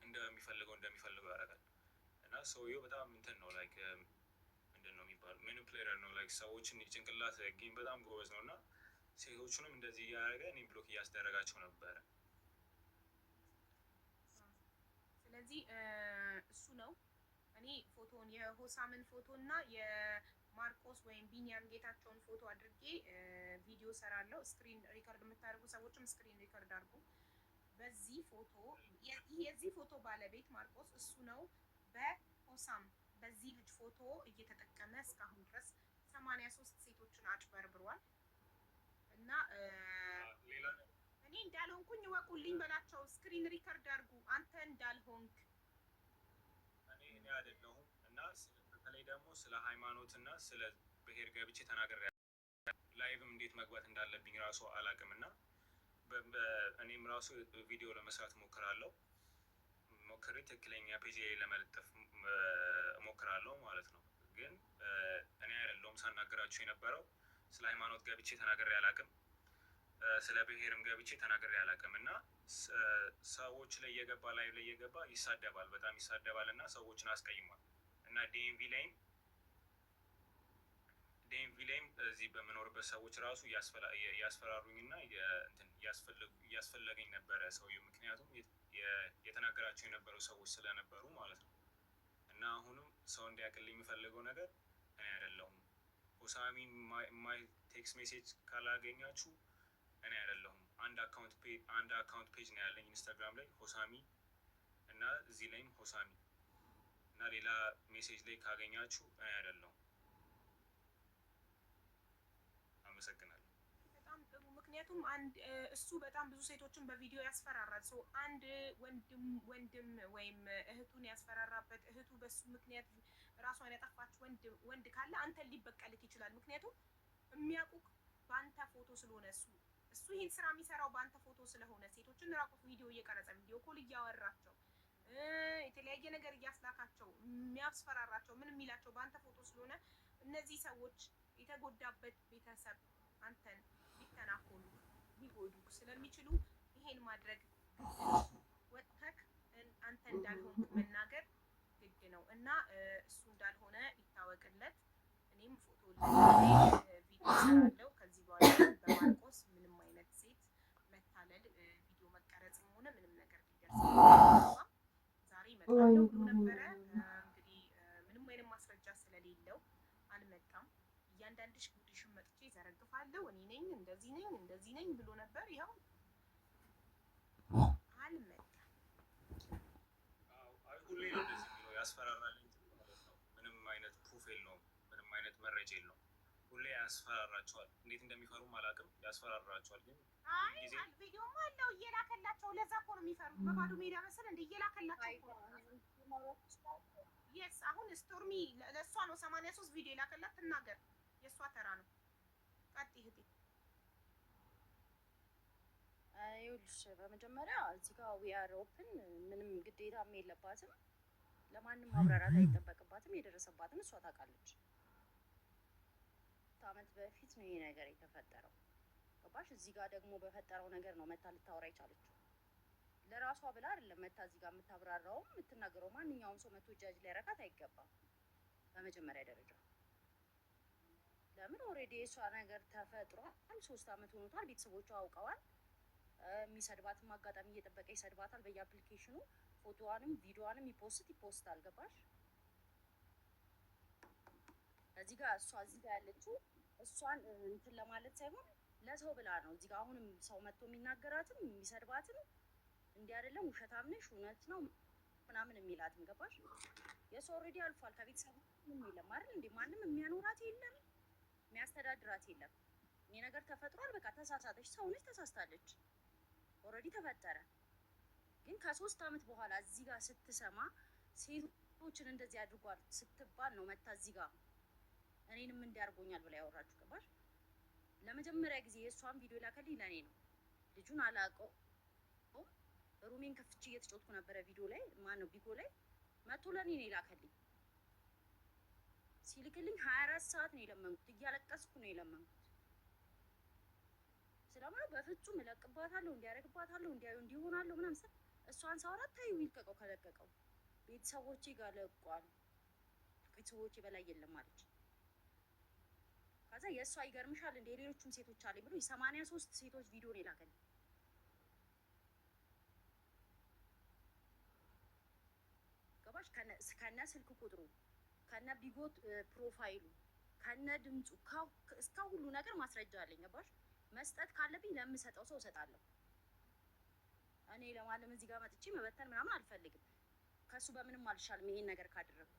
እንደሚፈልገው እንደሚፈልገው ያደርጋል። እና ሰውየው በጣም እንትን ነው፣ like ምንድን ነው የሚባለው manipulator ነው። Like ሰዎችን ጭንቅላት game በጣም ጎበዝ ነው እና ሴቶቹንም እንደዚህ እያደረገ እኔን block እያስደረጋቸው ነበረ። ስለዚህ እሱ ነው። እኔ ፎቶን የሆሳምን ፎቶ እና የማርቆስ ወይም ቢኒያም ጌታቸውን ፎቶ አድርጌ ቪዲዮ ሰራለሁ። Screen record የምታደርጉ ሰዎችም screen record አድርጉ። በዚህ ፎቶ የዚህ ፎቶ ባለቤት ማርቆስ እሱ ነው። በሆሳም በዚህ ልጅ ፎቶ እየተጠቀመ እስካሁን ድረስ 83 ሴቶችን አጭበርብሯል። እና እኔ እንዳልሆንኩኝ እወቁልኝ በላቸው። Screen record አድርጉ አንተ እንዳልሆንክ። እኔ አይደለሁም። እና በተለይ ደግሞ ስለ ሃይማኖት እና ስለ ብሔር ገብቼ ተናግሬ live ም እንዴት መግባት እንዳለብኝ ራሱ አላውቅም። እና እኔም ራሱ ቪዲዮ ለመስራት ሞክራለሁ፣ ሞክሬ ትክክለኛ page ላይ ለመለጠፍ እሞክራለሁ ማለት ነው። ግን እኔ አይደለሁም ሳናገራችሁ የነበረው። ስለ ሃይማኖት ገብቼ ተናግሬ አላውቅም። ስለ ብሔርም ገብቼ ተናግሬ አላውቅም። እና ሰዎች ላይ እየገባ፣ live ላይ እየገባ ይሳደባል፣ በጣም ይሳደባል እና ሰዎችን አስቀይሟል። እና DMV ላይም እዚህ በምኖርበት ሰዎች ራሱ እያስፈራሩኝ እና እያስፈለገኝ ነበረ ሰውየው፣ ምክንያቱም የተናገራቸው የነበሩ ሰዎች ስለነበሩ ማለት ነው። እና አሁንም ሰው እንዲያውቅልኝ የምፈልገው ነገር እኔ አይደለሁም። ሆሳሚ my text message ካላገኛችሁ እኔ አይደለሁም። አንድ account page ነው ያለኝ ኢንስታግራም ላይ ሆሳሚ እና እዚህ ላይም ሆሳሚ፣ እና ሌላ message ላይ ካገኛችሁ እኔ አይደለሁም። አመሰግናለሁ። በጣም ጥሩ። ምክንያቱም አንድ እሱ በጣም ብዙ ሴቶችን በቪዲዮ ያስፈራራል። So አንድ ወንድም ወይም እህቱን ያስፈራራበት፣ እህቱ በሱ ምክንያት ራሷን ያጠፋች ወንድ ካለ አንተን ሊበቀልክ ይችላል። ምክንያቱም የሚያውቁክ በአንተ ፎቶ ስለሆነ፣ እሱ ይህን ስራ የሚሰራው በአንተ ፎቶ ስለሆነ፣ ሴቶችን ራቁት ቪዲዮ እየቀረጸ፣ video call እያወራቸው፣ የተለያየ ነገር እያስላካቸው፣ የሚያስፈራራቸው፣ ምን የሚላቸው በአንተ ፎቶ ስለሆነ እነዚህ ሰዎች የተጎዳበት ቤተሰብ አንተን ሊተናኮሉ ሊጎዱ ስለሚችሉ ይሄን ማድረግ ግድ ነው። ወጥተክ አንተ እንዳልሆንክ መናገር ግድ ነው እና እሱ እንዳልሆነ ይታወቅለት። እኔም ፎቶ ቪዲዮ እሰራለሁ። ከዚህ በኋላ በማርቆስ ምንም አይነት ሴት መታለል፣ ቪዲዮ መቀረጽም ሆነ ምንም ነገር ሊደርስ አይገባም። ዛሬ እመጣለሁ ብሎ ነበረ። እንግዲህ ምንም አይነት ማስረጃ ስለሌለው አልመጣም። እያንዳንድሽ ጉድሽን መጥቼ ዘረግፋለሁ፣ እኔ ነኝ፣ እንደዚህ ነኝ፣ እንደዚህ ነኝ ብሎ ነበር። ይኸው አልመጣም። አይ ሁሌ ነው እንደዚህ የሚለው፣ ያስፈራራል እንጂ ማለት ነው። ምንም አይነት proof የለውም። ምንም አይነት መረጃ የለውም። ሁሌ ያስፈራራቸዋል። እንዴት እንደሚፈሩም አላውቅም። ያስፈራራቸዋል ግን አይ ጊዜ ቪዲዮማ አለው እየላከላቸው። ለዛ እኮ ነው የሚፈሩት። በባዶ ሜዳ መሰል እንደ እየላከላቸው እኮ ነው። Yes፣ አሁን ስቶርሚ ለእሷ ነው 83 ቪዲዮ የላከላት፣ ትናገር። የእሷ ተራ ነው። ቀጥይ እህቴ። ይኸውልሽ፣ በመጀመሪያ እዚህ ጋር we are open፣ ምንም ግዴታም የለባትም። ለማንም ማብራራት አይጠበቅባትም። የደረሰባትን እሷ ታውቃለች። አመት በፊት ነው ይሄ ነገር የተፈጠረው። ገባሽ? እዚህ ጋር ደግሞ በፈጠረው ነገር ነው መታ ልታወራ የቻለችው። ለራሷ ብላ አይደለም መታ እዚህ ጋር የምታብራራውም የምትናገረው። ማንኛውም ሰው መቶ ጃጅ ሊያረጋት አይገባም። በመጀመሪያ ደረጃ ለምን already የእሷ ነገር ተፈጥሯል። 3 አመት ሆኖታል። ቤተሰቦቿ አውቀዋል። የሚሰድባትም አጋጣሚ እየጠበቀ ይሰድባታል። በየ application ኑ ፎቶዋንም ቪዲዮዋንም ይፖስታል። ገባሽ? እዚህ ጋር እሷ እዚህ ጋር ያለችው እሷን እንትን ለማለት ሳይሆን ለሰው ብላ ነው። እዚህ ጋር አሁንም ሰው መጥቶ የሚናገራትም የሚሰድባትም እንዲህ አይደለም፣ ውሸታም ነሽ፣ እውነት ነው ምናምን የሚላትም፣ ገባሽ? የእሷ already አልፏል። ከቤተሰብ ምንም የለም አይደል እንዴ? ማንም የሚያኖራት የለም፣ የሚያስተዳድራት የለም። ይሄ ነገር ተፈጥሯል። በቃ ተሳሳተች፣ ሰው ነች፣ ተሳስታለች። Already ተፈጠረ። ግን ከ3 አመት በኋላ እዚህ ጋር ስትሰማ፣ ሴቶችን እንደዚህ አድርጓል ስትባል ነው መታ እዚህ ጋር እኔንም እንዲያርጎኛል ብላ ያወራችሁ፣ ገባሽ? ለመጀመሪያ ጊዜ የእሷን ቪዲዮ ላከልኝ ለእኔ ነው። ልጁን አላውቀውም። Room ኤን ከፍቼ እየተጫወትኩ ነበረ ቪዲዮ ላይ፣ ማነው ቢጎ ላይ መቶ ለእኔ ነው የላከልኝ። ሲልክልኝ 24 ሰዓት ነው የለመንኩት፣ እያለቀስኩ ነው የለመንኩት። ስለማለት በፍጹም እለቅባታለሁ፣ እንዲያደርግባታለሁ፣ እንዲያዩ እንዲሆናለሁ ምናምን ስል እሷን ሳወራት ታዩ ይልቀቀው፣ ከለቀቀው ቤተሰቦቼ ጋር ለቋል፣ ቤተሰቦቼ በላይ የለም አለች። ከዛ የእሷ ይገርምሻል እንደ ሌሎቹም ሴቶች አለኝ ብሎ የ83 ሴቶች ቪዲዮ ነው የላከልኝ። ገባሽ? ከነ ስልክ ቁጥሩ፣ ከነ ቢጎ profile ኡ፣ ከነ ድምፁ፣ እስከ ሁሉ ነገር ማስረጃ አለኝ። ገባሽ? መስጠት ካለብኝ ለምሰጠው ሰው እሰጣለሁ። እኔ ለማንም እዚህ ጋር መጥቼ መበተን ምናምን አልፈልግም። ከእሱ በምንም አልሻልም ይሄን ነገር ካደረግኩ።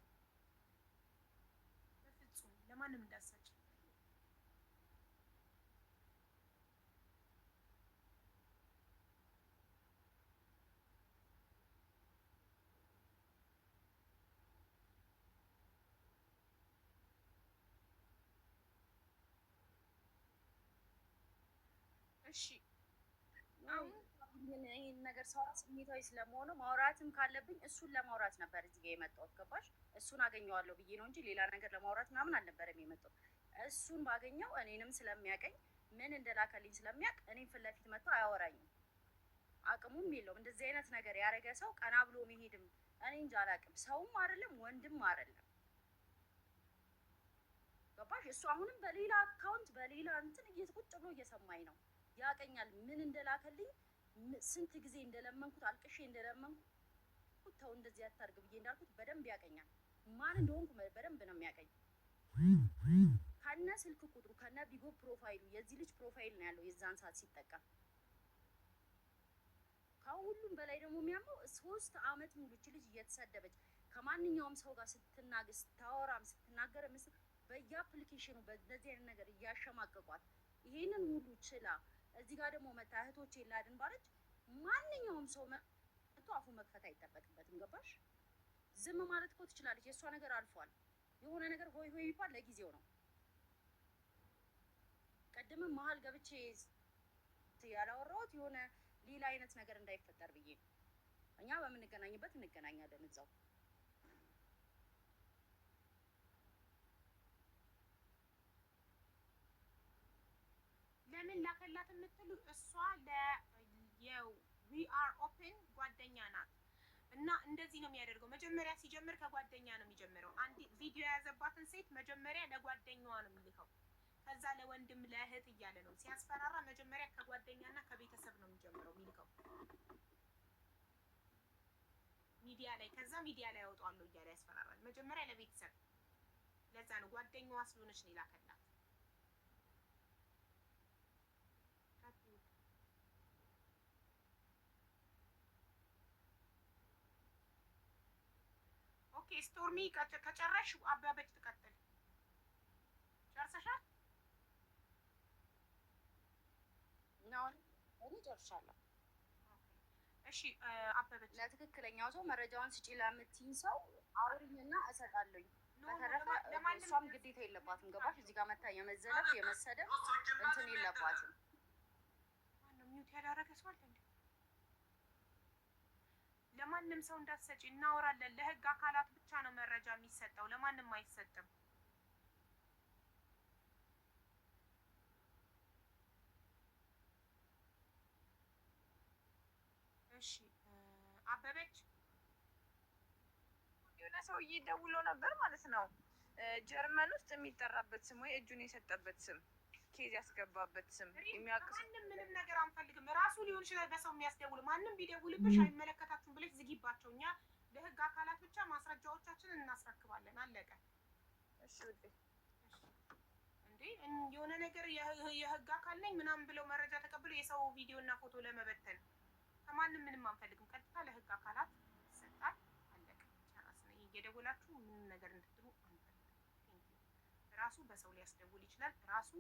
በፍጹም ለማንም እንዳትሰጪ። እሺ። አሁን ይህን ነገር ሰው ስሜታዊ ስለመሆኑ ማውራትም ካለብኝ እሱን ለማውራት ነበር እዚህ ጋር የመጣሁት። ገባሽ? እሱን አገኘዋለሁ ብዬ ነው እንጂ ሌላ ነገር ለማውራት ምናምን አልነበረም የመጣሁት። እሱን ባገኘው እኔንም ስለሚያቀኝ ምን እንደላከልኝ ስለሚያውቅ እኔም ፊት ለፊት መጥቶ አያወራኝም። አቅሙም የለውም። እንደዚህ አይነት ነገር ያደረገ ሰው ቀና ብሎ መሄድም እኔ እንጃ አላውቅም። ሰውም አይደለም ወንድም አይደለም። ገባሽ? እሱ አሁንም በሌላ account በሌላ እንትን ቁጭ ብሎ እየሰማኝ ነው። ያቀኛል ምን እንደላከልኝ፣ ስንት ጊዜ እንደለመንኩት፣ አልቅሼ እንደለመንኩት፣ ተው እንደዚህ አታርግ ብዬ እንዳልኩት በደንብ ያቀኛል። ማን እንደሆንኩ በደንብ ነው የሚያቀኝ። ከነ ስልክ ቁጥሩ ከነ ቢጎ profile ኡ፣ የዚህ ልጅ profile ነው ያለው የዛን ሰዓት ሲጠቀም። ከሁሉም በላይ ደግሞ የሚያመው 3 አመት ሙሉ እች ልጅ እየተሰደበች ከማንኛውም ሰው ጋር ስትናገር፣ ስታወራም ስትናገር ምስል በየ application ኑ በእንደዚህ አይነት ነገር እያሸማቀቋት ይሄንን ሁሉ ችላ እዚህ ጋር ደግሞ መታ እህቶቼ ላድን ባለች ማንኛውም ሰው መጥቶ አፉ መክፈት አይጠበቅበትም። ገባሽ? ዝም ማለት እኮ ትችላለች። የእሷ ነገር አልፏል። የሆነ ነገር ሆይ ሆይ ቢባል ለጊዜው ነው። ቅድምም መሀል ገብቼ ያላወራሁት የሆነ ሌላ አይነት ነገር እንዳይፈጠር ብዬ ነው። እኛ በምንገናኝበት እንገናኛለን እዛው። ለምን ላከላት የምትሉ፣ እሷ የ We Are Open ጓደኛ ናት እና እንደዚህ ነው የሚያደርገው። መጀመሪያ ሲጀምር ከጓደኛ ነው የሚጀምረው። አንድ ቪዲዮ የያዘባትን ሴት መጀመሪያ ለጓደኛዋ ነው የሚልከው። ከዛ ለወንድም፣ ለእህት እያለ ነው ሲያስፈራራ። መጀመሪያ ከጓደኛና ከቤተሰብ ነው የሚጀምረው የሚልከው ሚዲያ ላይ። ከዛ ሚዲያ ላይ ያወጣዋለሁ እያለ ያስፈራራል። መጀመሪያ ለቤተሰብ። ለዛ ነው ጓደኛዋ ስለሆነች ነው የላከላት። ቀጥዩ። Okay ስቶርሚ፣ ከጨረሽ አባበች ትቀጥል። ጨርሰሻል? ነው፣ እኔ ጨርሻለሁ። እሺ አበበች። ለትክክለኛው ሰው መረጃውን ስጪ ለምትይኝ ሰው አውሪኝና እሰጣለሁኝ። No፣ በተረፈ ለማንም እሷም ግዴታ የለባትም። ገባሽ? እዚህ ጋር መታ የመዘለፍ የመሰደብ እንትን የለባትም። ማነው mute ያደረገ ሰው አለ እንዴ? ለማንም ሰው እንዳትሰጪ፣ እናወራለን። ለህግ አካላት ብቻ ነው መረጃ የሚሰጠው፣ ለማንም አይሰጥም። እሺ አበበች። የሆነ ሰውዬ ደውሎ ነበር ማለት ነው። ጀርመን ውስጥ የሚጠራበት ስም ወይ እጁን የሰጠበት ስም፣ case ያስገባበት ስም የሚያውቅ ሰው ማንም ምንም ነገር አንፈልግም። ራሱ ሊሆን ይችላል በሰው የሚያስደውል። ማንም ቢደውልብሽ አይመለከታችሁም ብለሽ ዝጊባቸው። እኛ ለህግ አካላት ብቻ ማስረጃዎቻችንን እናስረክባለን። አለቀ። እሺ ውዴ። እንዴ፣ የሆነ ነገር የህግ አካል ነኝ ምናምን ብለው መረጃ ተቀብለው የሰው ቪዲዮ እና ፎቶ ለመበተን ከማንም ምንም አንፈልግም። ቀጥታ ለህግ አካላት ይሰጣል። አለቀ። ጨረስን። እየደወላችሁ ምንም ነገር እንድትሉ አንፈልግም። Thank you። ራሱ በሰው ሊያስደውል ይችላል። ራሱ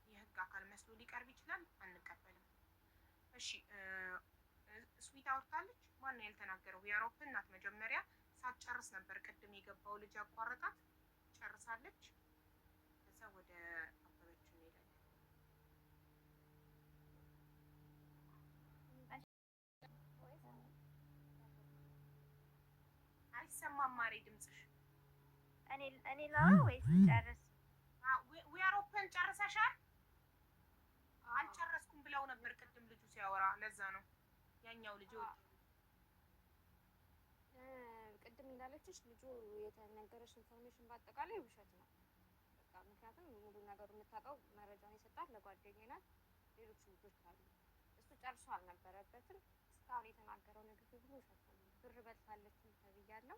የህግ አካል መስሎ ሊቀርብ ይችላል። አንቀበልም። እሺ ስዊት አውርታለች። ማን ነው ያልተናገረው? የአውሮፕን ናት። መጀመሪያ ሳትጨርስ ነበር ቅድም የገባው ልጅ ያቋረጣት። ጨርሳለች። ከዛ ወደ አበበች እንሄዳለን። አይሰማም ማሬ ድምፅሽ። እኔ ላውራ ወይስ ጨርስ? We Are Open ጨርሰሻል? አልጨረስኩም ብለው ነበር ቅድም ልጁ ሲያወራ። ለዛ ነው ያኛው ልጅ የወጣው። ቅድም እንዳለችሽ ልጁ የተነገረሽ information በአጠቃላይ ውሸት ነው። በቃ ምክንያቱም ሙሉ ነገሩ የምታውቀው መረጃውን የሰጣት ለጓደኛዬ ናት። ሌሎች ልጆች አሉ። እሱ ጨርሶ አልነበረበትም። እስካሁን የተናገረው ንግግር ሁሉ ውሸት ነው። ብር በልታለችም ተብያለሁ።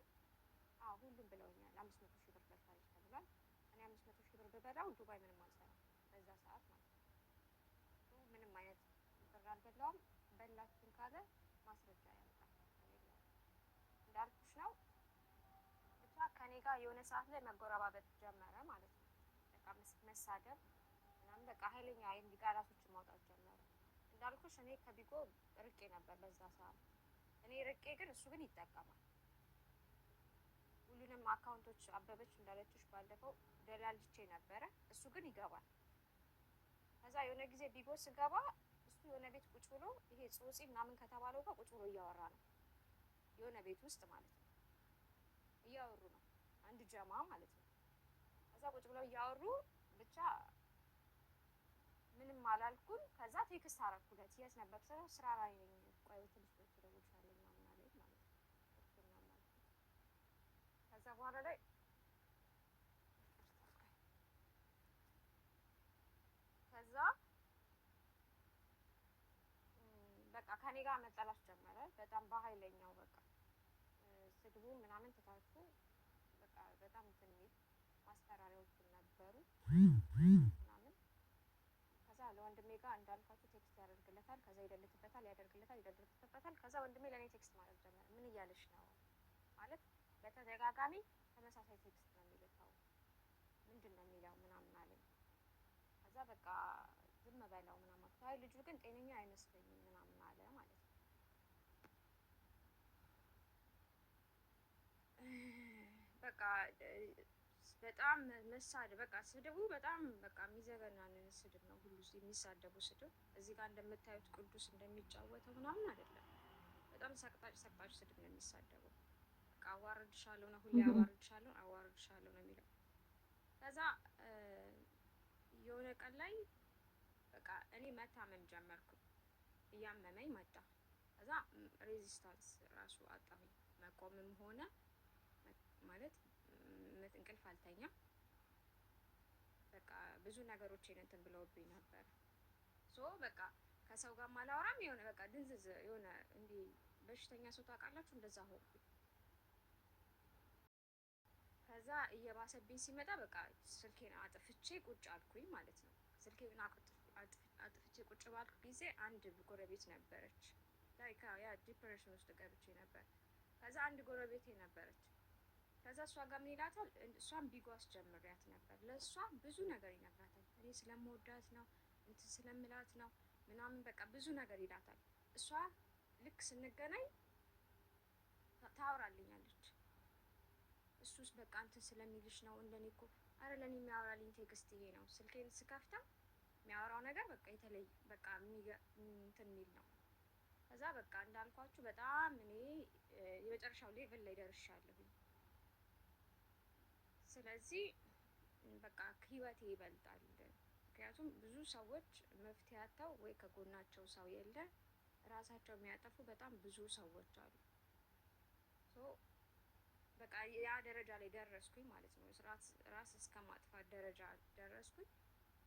አዎ፣ ሁሉም ብለውኛል። 500,000 ብር በልታለች ተብሏል። እኔ 500,000 ብር ብበላው ዱባይ ምንም አልሰራም በዛ ሰዓት ማለት ነው። ምንም አይነት ብር አልበላውም። በላችን ካለ ማስረጃ ያመጣል። እንዳልኩሽ ነው። ብቻ ከኔ ጋር የሆነ ሰዓት ላይ መጎረባበጥ ጀመረ ማለት ነው። በቃ መሳደብ ምናምን፣ በቃ ኃይለኛ ቃላቶችን ማውጣት ጀመረ። እንዳልኩሽ እኔ ከቢጎ ርቄ ነበር በዛ ሰዓት። እኔ ርቄ ግን እሱ ግን ይጠቀማል። ሁሉንም account ኦች አበበች እንዳለችሽ ባለፈው ደላልቼ ነበረ። እሱ ግን ይገባል። ከዛ የሆነ ጊዜ ቢጎ ስገባ እሱ የሆነ ቤት ቁጭ ብሎ ይሄ ጾጺ ምናምን ከተባለው ጋር ቁጭ ብሎ እያወራ ነው። የሆነ ቤት ውስጥ ማለት ነው፣ እያወሩ ነው። አንድ ጀማ ማለት ነው። ከዛ ቁጭ ብለው እያወሩ ብቻ አላልኩም። ከዛ text አረኩለት፣ የት ነበር ስለው ስራ ላይ ነኝ፣ ቆይ ትንሽ ቆይቼ እደውልልሻለሁ ምናምን አለኝ ማለት ነው። Okay ምናምን አልኩት። ከዛ በኋላ ላይ ከዛ በቃ ከኔ ጋር መጠላት ጀመረ። በጣም በኃይለኛው በቃ ስድቡ ምናምን ትታችሁ በቃ በጣም እንትን የሚል ማስፈራሪያዎችም ነበሩ ምናምን። ከዛ ለወንድሜ ጋር እንዳልኳችሁ text ያደርግለታል፣ ከዛ ይደልትበታል፣ ያደርግለታል፣ ይደልትበታል። ከዛ ወንድሜ ለእኔ text ማድረግ ጀመረ። ምን እያለሽ ነው ማለት በተደጋጋሚ ተመሳሳይ text ነው የሚልከው፣ ምንድን ነው የሚለው ምናምን አለኝ። ከዛ በቃ ዝም በለው ምናምን አልኩት። አይ ልጁ ግን ጤነኛ አይመስለኝም ምናምን አለ ማለት ነው። በቃ በጣም መሳደብ በቃ ስድቡ በጣም በቃ የሚዘገናንን ስድብ ነው ሁሉ የሚሳደቡ ስድብ። እዚህ ጋር እንደምታዩት ቅዱስ እንደሚጫወተው ምናምን አይደለም። በጣም ሰቅጣጭ ሰቅጣጭ ስድብ ነው የሚሳደበው። በቃ አዋርድሻለሁ ነው ሁሌ አዋርድሻለሁ፣ አዋርድሻለሁ ነው የሚለው። ከዛ የሆነ ቀን ላይ በቃ እኔ መታመም ጀመርኩ፣ እያመመኝ መጣ። ከዛ resistance ራሱ አጣሁኝ፣ መቆምም ሆነ ማለት እንቅልፍ አልተኛም። በቃ ብዙ ነገሮችን እንትን ብለውብኝ ነበር። So በቃ ከሰው ጋር ማላወራም የሆነ በቃ ድንዝዝ የሆነ እንዲህ በሽተኛ ሰው ታውቃላችሁ፣ እንደዛ ሆንኩኝ። ከዛ እየባሰብኝ ሲመጣ በቃ ስልኬን አጥፍቼ ቁጭ አልኩኝ ማለት ነው። ስልኬን አጥፍቼ ቁጭ ባልኩ ጊዜ አንድ ጎረቤት ነበረች፣ like ያ depression ውስጥ ገብቼ ነበር። ከዛ አንድ ጎረቤቴ ነበረች። ከዛ እሷ ጋር ምን ይላታል? እሷን ቢጎ አስጀምሪያት ነበር። ለእሷ ብዙ ነገር ይነግራታል። እኔ ስለምወዳት ነው እንትን ስለምላት ነው ምናምን በቃ ብዙ ነገር ይላታል። እሷ ልክ ስንገናኝ ታወራልኛለች። እሱስ በቃ እንትን ስለሚልሽ ነው እንደኔ እኮ አረ ለኔ የሚያወራልኝ text ይሄ ነው። ስልኬን ስከፍተው የሚያወራው ነገር በቃ የተለየ በቃ እንትን የሚል ነው። ከዛ በቃ እንዳልኳችሁ በጣም እኔ የመጨረሻው level ላይ ደርሻለሁኝ። ስለዚህ በቃ ህይወቴ ይበልጣል። ምክንያቱም ብዙ ሰዎች መፍትሄ አጥተው ወይ ከጎናቸው ሰው የለ ራሳቸው የሚያጠፉ በጣም ብዙ ሰዎች አሉ። So በቃ ያ ደረጃ ላይ ደረስኩኝ ማለት ነው። ራስ እስከ ማጥፋት ደረጃ ደረስኩኝ።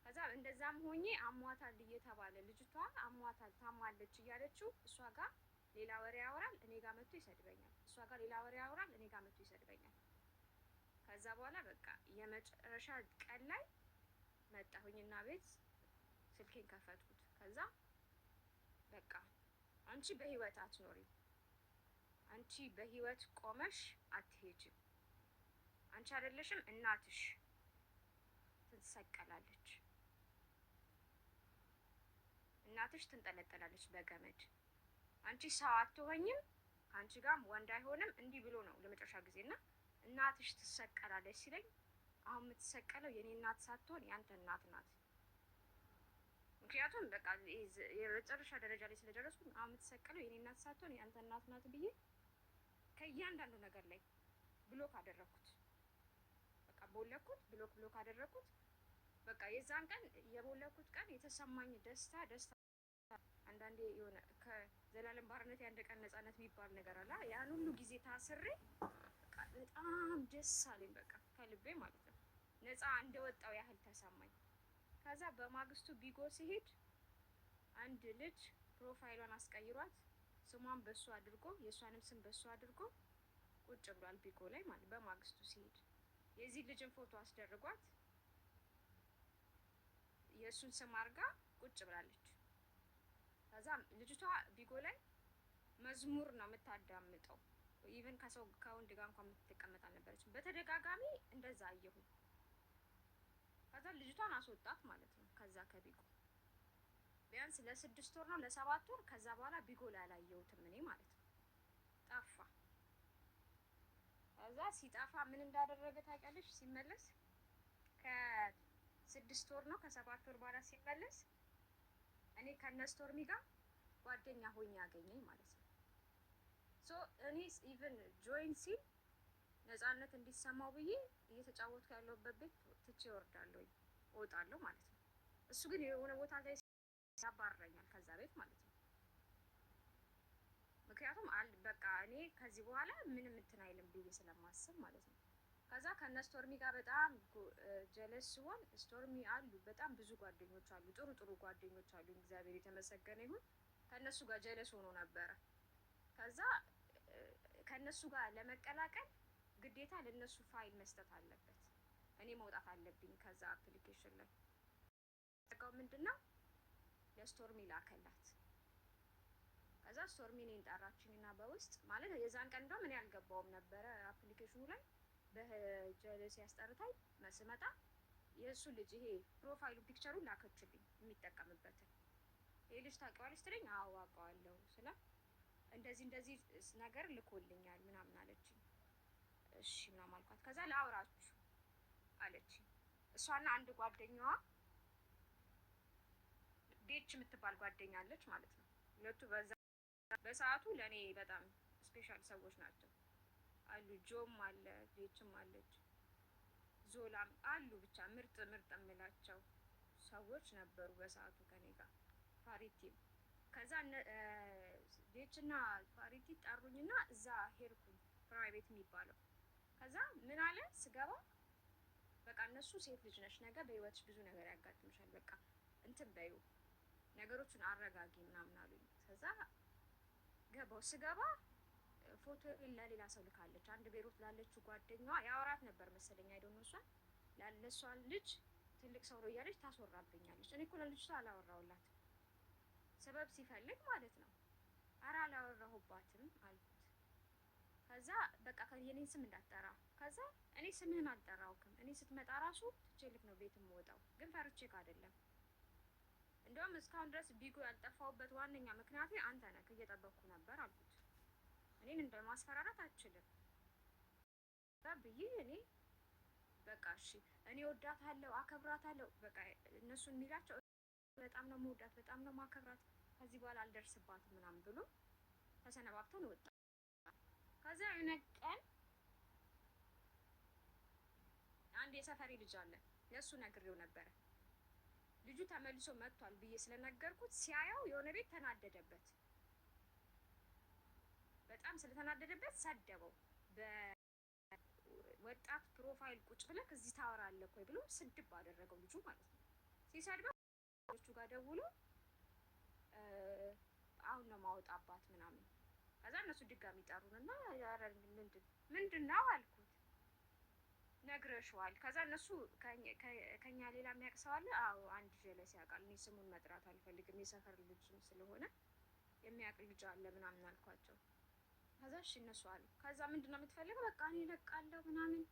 ከዛ እንደዛም ሆኜ አሟታል እየተባለ ልጅቷ አሟታል ታማለች እያለችው እሷ ጋር ሌላ ወሬ ያወራል፣ እኔ ጋር መጥቶ ይሰድበኛል። እሷ ጋር ሌላ ወሬ ያወራል፣ እኔ ጋር መጥቶ ይሰድበኛል። ከዛ በኋላ በቃ የመጨረሻ ቀን ላይ መጣሁኝና ቤት ስልኬን ከፈትኩት። ከዛ በቃ አንቺ በህይወት አትኖሪም፣ አንቺ በህይወት ቆመሽ አትሄጂም፣ አንቺ አይደለሽም እናትሽ ትሰቀላለች፣ እናትሽ ትንጠለጠላለች በገመድ፣ አንቺ ሰው አትሆኝም፣ ከአንቺ ጋርም ወንድ አይሆንም፣ እንዲህ ብሎ ነው ለመጨረሻ ጊዜና እናትሽ ትሰቀላለች ሲለኝ አሁን የምትሰቀለው የኔ እናት ሳትሆን ያንተ እናት ናት። ምክንያቱም በቃ የመጨረሻ ደረጃ ላይ ስለደረስኩኝ አሁን የምትሰቀለው የኔ እናት ሳትሆን ያንተ እናት ናት ብዬ ከእያንዳንዱ ነገር ላይ block አደረኩት። በቃ ቦለኩት፣ block block አደረኩት። በቃ የዛን ቀን የቦለኩት ቀን የተሰማኝ ደስታ ደስታ አንዳንዴ የሆነ ከዘላለም ባርነት የአንድ ቀን ነፃነት የሚባል ነገር አለ። ያን ሁሉ ጊዜ ታስሬ በቃ በጣም ደስ አለኝ። በቃ ከልቤ ማለት ነው ነፃ እንደወጣው ያህል ተሰማኝ። ከዛ በማግስቱ ቢጎ ሲሄድ አንድ ልጅ profile ሏን አስቀይሯት ስሟን በሱ አድርጎ የእሷንም ስም በሱ አድርጎ ቁጭ ብሏል ቢጎ ላይ ማለት በማግስቱ ሲሄድ የዚህ ልጅን ፎቶ አስደርጓት የእሱን ስም አድርጋ ቁጭ ብላለች። ከዛ ልጅቷ ቢጎ ላይ መዝሙር ነው የምታዳምጠው። Even ከሰው ከወንድ ጋር እንኳን የምትቀመጥ አልነበረችም። በተደጋጋሚ እንደዛ አየሁኝ። ከዛ ልጅቷን አስወጣት ማለት ነው። ከዛ ከቢጎ ቢያንስ ለ6 ወር ነው ለ7 ወር። ከዛ በኋላ ቢጎ ላይ አላየሁትም እኔ ማለት ነው። ጠፋ። ከዛ ሲጠፋ ምን እንዳደረገ ታውቂያለሽ? ሲመለስ ከ6 ወር ነው ከ7 ወር በኋላ ሲመለስ እኔ ከነስቶርሚ ጋር ጓደኛ ሆኜ ያገኘኝ ማለት ነው። So እኔ even join ሲል ነፃነት እንዲሰማው ብዬ እየተጫወትኩ ያለሁበት ቤት ትቼ እወርዳለሁ፣ እወጣለሁ ማለት ነው። እሱ ግን የሆነ ቦታ ላይ ያባርረኛል ከዛ ቤት ማለት ነው። ምክንያቱም በቃ እኔ ከዚህ በኋላ ምንም እንትን አይልም ብዬ ስለማስብ ማለት ነው። ከዛ ከነ ስቶርሚ ጋር በጣም ጀለስ ሲሆን ስቶርሚ አሉ፣ በጣም ብዙ ጓደኞች አሉ፣ ጥሩ ጥሩ ጓደኞች አሉ። እግዚአብሔር የተመሰገነ ይሁን። ከእነሱ ጋር ጀለስ ሆኖ ነበረ። ከዛ ከእነሱ ጋር ለመቀላቀል ግዴታ ለእነሱ ፋይል መስጠት አለበት። እኔ መውጣት አለብኝ ከዛ application ላይ። ምንድን ነው ለስቶርሚ ላከላት። ከዛ ስቶርሚ እኔን ጠራችኝና በውስጥ ማለት የዛን ቀን እንደውም እኔ አልገባውም ነበረ application ኑ ላይ፣ በጀለስ ያስጠርታኝ መስመጣ የእሱ ልጅ ይሄ profile ኡ picture ኡን ላከችልኝ የሚጠቀምበትን። ይሄ ልጅ ታውቂዋለሽ ትለኝ፣ አዎ አውቀዋለሁ ስላ እንደዚህ እንደዚህ ነገር ልኮልኛል ምናምን አለችኝ። እሺ ምናምን አልኳት። ከዛ ላውራችሁ አለችኝ። እሷና አንድ ጓደኛዋ ዴች የምትባል ጓደኛ አለች ማለት ነው። ሁለቱ በዛ በሰዓቱ ለእኔ በጣም special ሰዎች ናቸው አሉ። ጆም አለ፣ ዴችም አለች፣ ዞላም አሉ። ብቻ ምርጥ ምርጥ የምላቸው ሰዎች ነበሩ በሰዓቱ ከኔ ጋር፣ ፋሪቲም። ከዛ ዴችና ፋሪቲ ጠሩኝና እዛ ሄድኩኝ private የሚባለው። ከዛ ምን አለ ስገባ፣ በቃ እነሱ ሴት ልጅ ነሽ፣ ነገ በህይወትሽ ብዙ ነገር ያጋጥምሻል፣ በቃ እንትን በዩ ነገሮችን አረጋጊ ምናምን አሉኝ። ከዛ ገባው። ስገባ ፎቶ ለሌላ ሰው ልካለች። አንድ ቤሩት ላለችው ጓደኛዋ ያወራት ነበር መሰለኝ፣ I don't know፣ እሷን ላለሷ ልጅ ትልቅ ሰው ነው እያለች ታስወራብኛለች። እኔ እኮ ለልጅቷ አላወራሁላትም፣ ሰበብ ሲፈልግ ማለት ነው። ኧረ አላወራሁባትም አልኩት። ከዛ በቃ የኔን ስም እንዳትጠራ። ከዛ እኔ ስምህን አልጠራውክም። እኔ ስትመጣ ራሱ ትቼልክ ነው ቤት የምወጣው፣ ግን ፈርቼክ አይደለም። እንደውም እስካሁን ድረስ ቢጎ ያልጠፋሁበት ዋነኛ ምክንያቴ አንተ ነህ፣ እየጠበቅኩ ነበር አልኩት። እኔን እንደ ማስፈራራት አትችልም ብዬ እኔ በቃ እሺ እኔ ወዳታለሁ፣ አከብራታለሁ። በቃ እነሱን የሚላቸው በጣም ነው መወዳት፣ በጣም ነው ማከብራት፣ ከዚህ በኋላ አልደርስባትም ምናምን ብሎ ተሰነባብተን ወጣ። ከዛ የሆነ ቀን አንድ የሰፈሪ ልጅ አለ፣ ለእሱ ነግሬው ነበረ። ልጁ ተመልሶ መጥቷል ብዬ ስለነገርኩት ሲያየው የሆነ ቤት ተናደደበት። በጣም ስለተናደደበት ሰደበው። በወጣት profile ቁጭ ብለህ እዚህ ታወራለህ ወይ ብሎ ስድብ አደረገው ልጁ ማለት ነው። ሲሰድበው ልጁ ጋር ደውሎ አሁን ነው ማወጣባት ምናምን። ከዛ እነሱ ድጋሚ ጠሩንና ኧረ ምንድን ምንድን ነው አልኩት። ነግረሽዋል። ከዛ እነሱ ከኛ ሌላ የሚያውቅ ሰው አለ? አዎ አንድ ጀለስ ያውቃል። እኔ ስሙን መጥራት አልፈልግም የሰፈር ልጅ ስለሆነ የሚያውቅ ልጅ አለ ምናምን አልኳቸው። ከዛ እሺ እነሱ አሉ። ከዛ ምንድን ነው የምትፈልገው? በቃ እኔ እለቃለሁ ምናምን።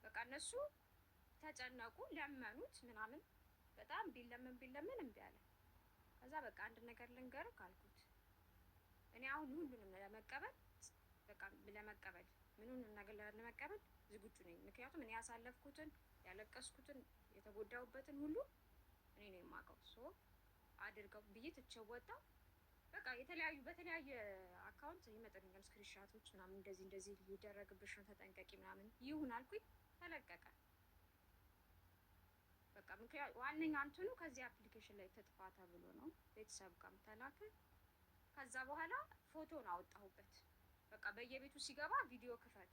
በቃ እነሱ ተጨነቁ፣ ለመኑት ምናምን። በጣም ቢለምን ቢለምን እምቢ አለ። ከዛ በቃ አንድ ነገር ልንገርህ አልኩት። እኔ አሁን ሁሉንም ለመቀበል፣ በቃ ለመቀበል ምኑንም ነገር ለመቀበል ዝግጁ ነኝ። ምክንያቱም እኔ ያሳለፍኩትን፣ ያለቀስኩትን፣ የተጎዳሁበትን ሁሉ እኔ ነው የማውቀው። So አድርገው ብዬ ትቼው ወጣሁ። በቃ የተለያዩ በተለያየ account ይመጣልኛል screenshot ኦች ምናምን፣ እንደዚህ እንደዚህ ሊደረግብሽ ነው ተጠንቀቂ ምናምን። ይሁን አልኩኝ፣ ተለቀቀ። በቃ ምክንያት ዋነኛ እንትኑ ከዚህ application ላይ ትጥፋ ተብሎ ነው፣ ቤተሰብ ጋርም ተላከ። ከዛ በኋላ ፎቶን አወጣሁበት። በቃ በየቤቱ ሲገባ ቪዲዮ ክፈት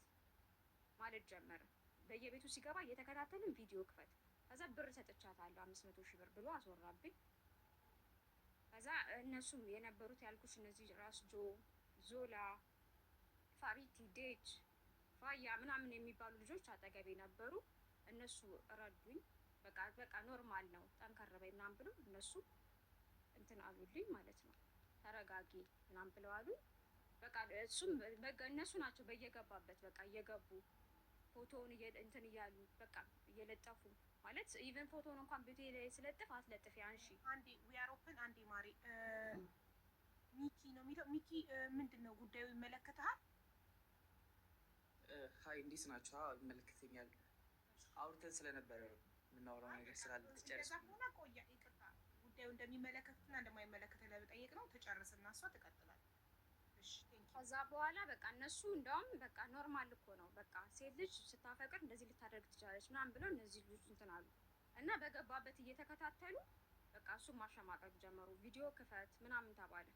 ማለት ጀመረ። በየቤቱ ሲገባ እየተከታተልን ቪዲዮ ክፈት። ከዛ ብር ሰጥቻታለሁ 500,000 ብር ብሎ አስወራብኝ። ከዛ እነሱም የነበሩት ያልኩሽ እነዚህ ራስ ጆ፣ ዞላ፣ ፋሪቲ፣ ዴች፣ ፋያ ምናምን የሚባሉ ልጆች አጠገቤ ነበሩ። እነሱ ረዱኝ። በቃ በቃ normal ነው ጠንከር በይ ምናምን ብሎ እነሱ እንትን አሉልኝ ማለት ነው። ተረጋጊ ምናምን ብለው አሉ። በቃ እሱም በቃ እነሱ ናቸው በየገባበት በቃ እየገቡ ፎቶውን እንትን እያሉ በቃ እየለጠፉ ማለት even ፎቶውን እንኳን ቤቴ ላይ ስለጥፍ አትለጥፊ አንሺ። አንዴ we are open፣ አንዴ ማሪ፣ ሚኪ ነው የሚለው። ሚኪ፣ ምንድን ነው ጉዳዩ ይመለከትሃል? Hi፣ እንዴት ናችሁ? አዎ ይመለከተኛል። አውርተን ስለነበረ ነው፣ የምናወራው ነገር ስላለ ትጨርስ። እንደዛ ከሆነ ቆያ፣ ይቅርታ፣ ጉዳዩ እንደሚመለከትና እንደማይመለከት ለመጠየቅ ነው። ትጨርስና እሷ ትቀጥላለች። እሺ thank you። ከዛ በኋላ በቃ እነሱ እንደውም በቃ normal እኮ ነው፣ በቃ ሴት ልጅ ስታፈቅር እንደዚህ ልታደርግ ትችላለች ምናምን ብለው እነዚህ ልጆች እንትን አሉ እና በገባበት እየተከታተሉ በቃ በቃ እሱ ማሸማቀቅ ጀመሩ። ቪዲዮ ክፈት ምናምን ተባለ።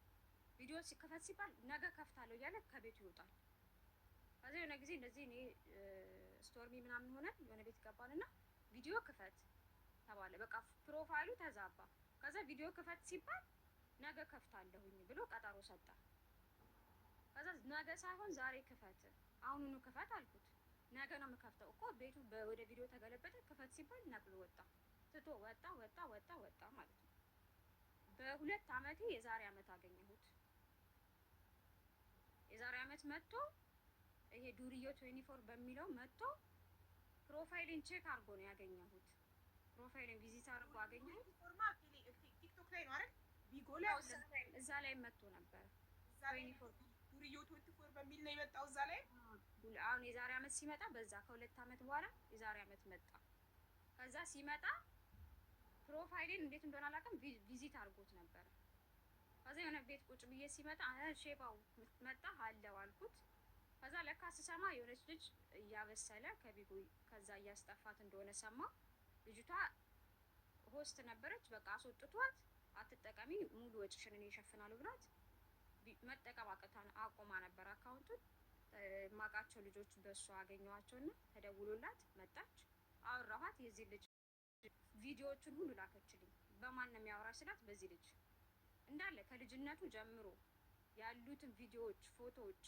ቪዲዮ ክፈት ሲባል ነገ ከፍታለሁ እያለ ከቤቱ ይወጣል። ከዚ የሆነ ጊዜ እንደዚህ እኔ ስቶርሚ ምናምን ሆነን የሆነ ቤት ገባንና ቪዲዮ ክፈት ተባለ። በቃ profile ኡ ተዛባ። ከዛ ቪዲዮ ክፈት ሲባል ነገ ከፍታለሁኝ ብሎ ቀጠሮ ሰጠ። ከዛ ነገ ሳይሆን ዛሬ ክፈት፣ አሁኑኑ ክፈት አልኩት። ነገ ነው የምከፍተው እኮ ቤቱ ወደ ቪዲዮ ተገለበጠ። ክፈት ሲባል ነቅሎ ወጣ፣ ትቶ ወጣ ወጣ ወጣ ወጣ ማለት ነው። በ2 አመቴ የዛሬ አመት አገኘሁት። የዛሬ አመት መጥቶ ይሄ ዱርዮ 24 በሚለው መጥቶ profile ን check አድርጎ ነው ያገኘሁት። Profile ን visit አድርጎ አገኘሁት። ፎርማ ቲክቶክ ላይ ነው አይደል? ቢጎ ላይ እዛ ላይ መጥቶ ነበር። ዱርዮ 24 በሚል ነው የመጣው እዛ ላይ። አሁን የዛሬ አመት ሲመጣ በዛ ከ2 አመት በኋላ የዛሬ አመት መጣ። ከዛ ሲመጣ profile ን እንዴት እንደሆነ አላውቅም፣ visit አድርጎት ነበር። ከዛ የሆነ ቤት ቁጭ ብዬ ሲመጣ ሼባው መጣ አለው አልኩት። ከዛ ለካ ስሰማ የሆነች ልጅ እያበሰለ ከቢጎ ከዛ እያስጠፋት እንደሆነ ሰማ። ልጅቷ host ነበረች። በቃ አስወጥቷት አትጠቀሚ ሙሉ ወጪሽን እኔ እሸፍናለሁ ብላት መጠቀም አቆማ ነበር account ኡን። ማቃቸው ልጆች በእሷ አገኘኋቸውና ተደውሎላት መጣች። አወራኋት። የዚህ ልጅ ቪዲዮዎቹን ሁሉ ላከችልኝ። በማን ነው የሚያወራ ስላት በዚህ ልጅ እንዳለ ከልጅነቱ ጀምሮ ያሉትን ቪዲዮዎች፣ ፎቶዎች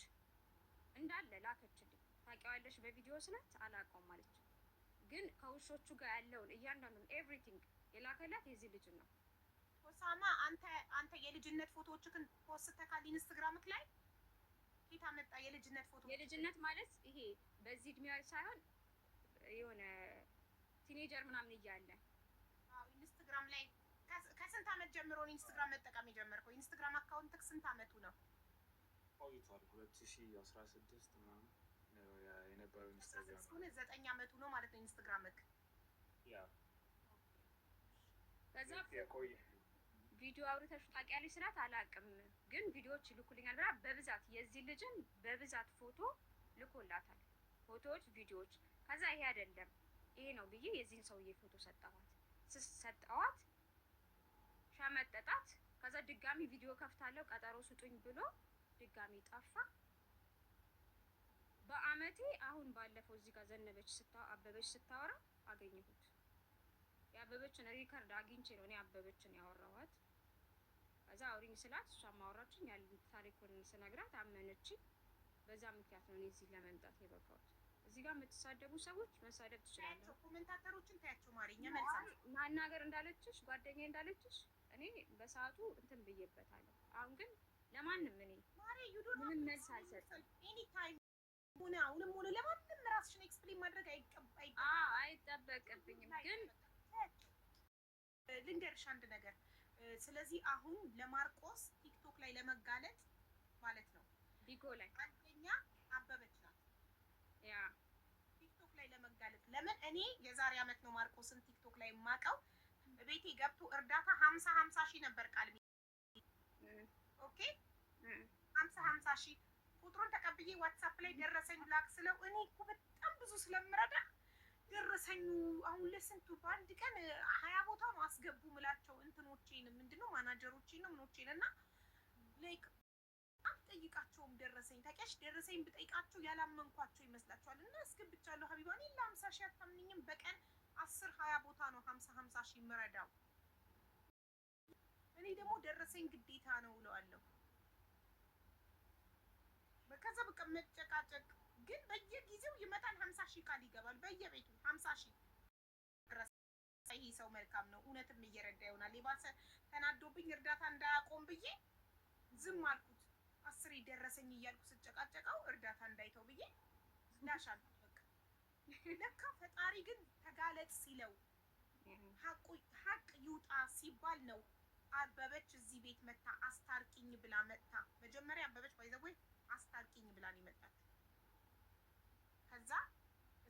እንዳለ ላከችልኝ። ታውቂዋለሽ በቪዲዮ ስላት አላውቀውም አለች። ግን ከውሾቹ ጋር ያለውን እያንዳንዱን everything የላከላት የዚህ ልጅ ነው። ኦሳማ አንተ የልጅነት ፎቶዎችህን post ተካል ኢንስታግራምክ ላይ ኬታ መጣ? የልጅነት ፎቶ የልጅነት ማለት ይሄ በዚህ እድሜው ሳይሆን የሆነ teenager ምናምን እያለ አዎ፣ ኢንስታግራም ላይ ከስንት አመት ጀምሮ ነው ኢንስታግራም መጠቀም የጀመርከው? ኢንስታግራም account ክ ስንት አመቱ ነው? ቆይቷል። 2016 ምናምን ነው የነበረው ኢንስታግራም። 9 አመቱ ነው ማለት ነው ኢንስታግራምክ። Yeah ከዛ የቆየ ቪዲዮ አውርተሽ ታውቂያለሽ ስላት አላውቅም፣ ግን ቪዲዮዎች ይልኩልኛል ብላ በብዛት የዚህ ልጅን በብዛት ፎቶ ልኮላታል። ፎቶዎች፣ ቪዲዮዎች። ከዛ ይሄ አይደለም ይሄ ነው ብዬ የዚህን ሰውዬ ፎቶ ሰጠዋት፣ ሸመጠጣት። ከዛ ድጋሚ ቪዲዮ ከፍታለሁ ቀጠሮ ስጡኝ ብሎ ድጋሚ ጠፋ። በአመቴ አሁን ባለፈው እዚህ ጋር ዘነበች አበበች ስታወራ አገኘሁት። የአበበችን record አግኝቼ ነው እኔ አበበችን ያወራኋት። ከዛ አውሪኝ ስላት እሷም አወራችኝ። ያለ ታሪኩን ስነግራት አመነችኝ። በዛ ምክንያት ነው እኔ እዚህ ለመምጣት የበቃሁት። እዚህ ጋር የምትሳደቡ ሰዎች መሳደብ ትችላላችሁ። Commentator ኦችን ታያቸው ማርኛ መልሳት ማናገር እንዳለችሽ ጓደኛዬ እንዳለችሽ እኔ በሰዓቱ እንትን ብዬበታለሁ። አሁን ግን ለማንም እኔ ማሪ you don't ምንም መልስ አልሰጥም። Any time ሆነ አሁንም ሆነ ለማንም ራስሽን explain ማድረግ አይጠበቅብኝም። ግን ልንገርሽ አንድ ነገር። ስለዚህ አሁን ለማርቆስ ቲክቶክ ላይ ለመጋለጥ ማለት ነው ቢጎ ላይ አንደኛ አበበች ናት። Yeah ቲክቶክ ላይ ለመጋለጥ ለምን እኔ የዛሬ አመት ነው ማርቆስን ቲክቶክ ላይ የማውቀው። ቤቴ ገብቶ እርዳታ 50 ሺህ ነበር ቃል okay 50 ሺህ ቁጥሩን ተቀብዬ ዋትሳፕ ላይ ደረሰኝ ላክ ስለው እኔ እኮ በጣም ብዙ ስለምረዳ ደረሰኙ አሁን ለስንቱ በአንድ ቀን 20 ቦታ ነው አስገቡ ምላቸው እንትኖቼን ምንድነው ማናጀሮቼን ነው ምኖቼን እና like አልጠይቃቸውም ደረሰኝ ታውቂያለሽ። ደረሰኝ ብጠይቃቸው ያላመንኳቸው ይመስላቸዋል። እና አስገብቻለሁ ሀቢባ እኔ ለ50 ሺህ አታምንኝም። በቀን 10 20 ቦታ ነው 50 ሺህ የምረዳው። እኔ ደግሞ ደረሰኝ ግዴታ ነው እለዋለሁ። ከዛ በቃ መጨቃጨቅ ግን በየጊዜው ይመጣል። 50 ሺህ ቃል ይገባል በየቤቱ 50 ሺህ። ይሄ ሰው መልካም ነው እውነትም እየረዳ ይሆናል። የባሰ ተናዶብኝ እርዳታ እንዳያቆም ብዬ ዝም አልኩት። 10 ደረሰኝ እያልኩ ስጨቃጨቀው እርዳታ እንዳይተው ብዬ ላሽ አልኩት። በቃ ለካ ፈጣሪ ግን ተጋለጥ ሲለው ሀቅ ይውጣ ሲባል ነው አበበች እዚህ ቤት መታ አስታርቂኝ ብላ መታ። መጀመሪያ አበበች by the way አስታርቂኝ ብላ ነው የመጣችው። ከዛ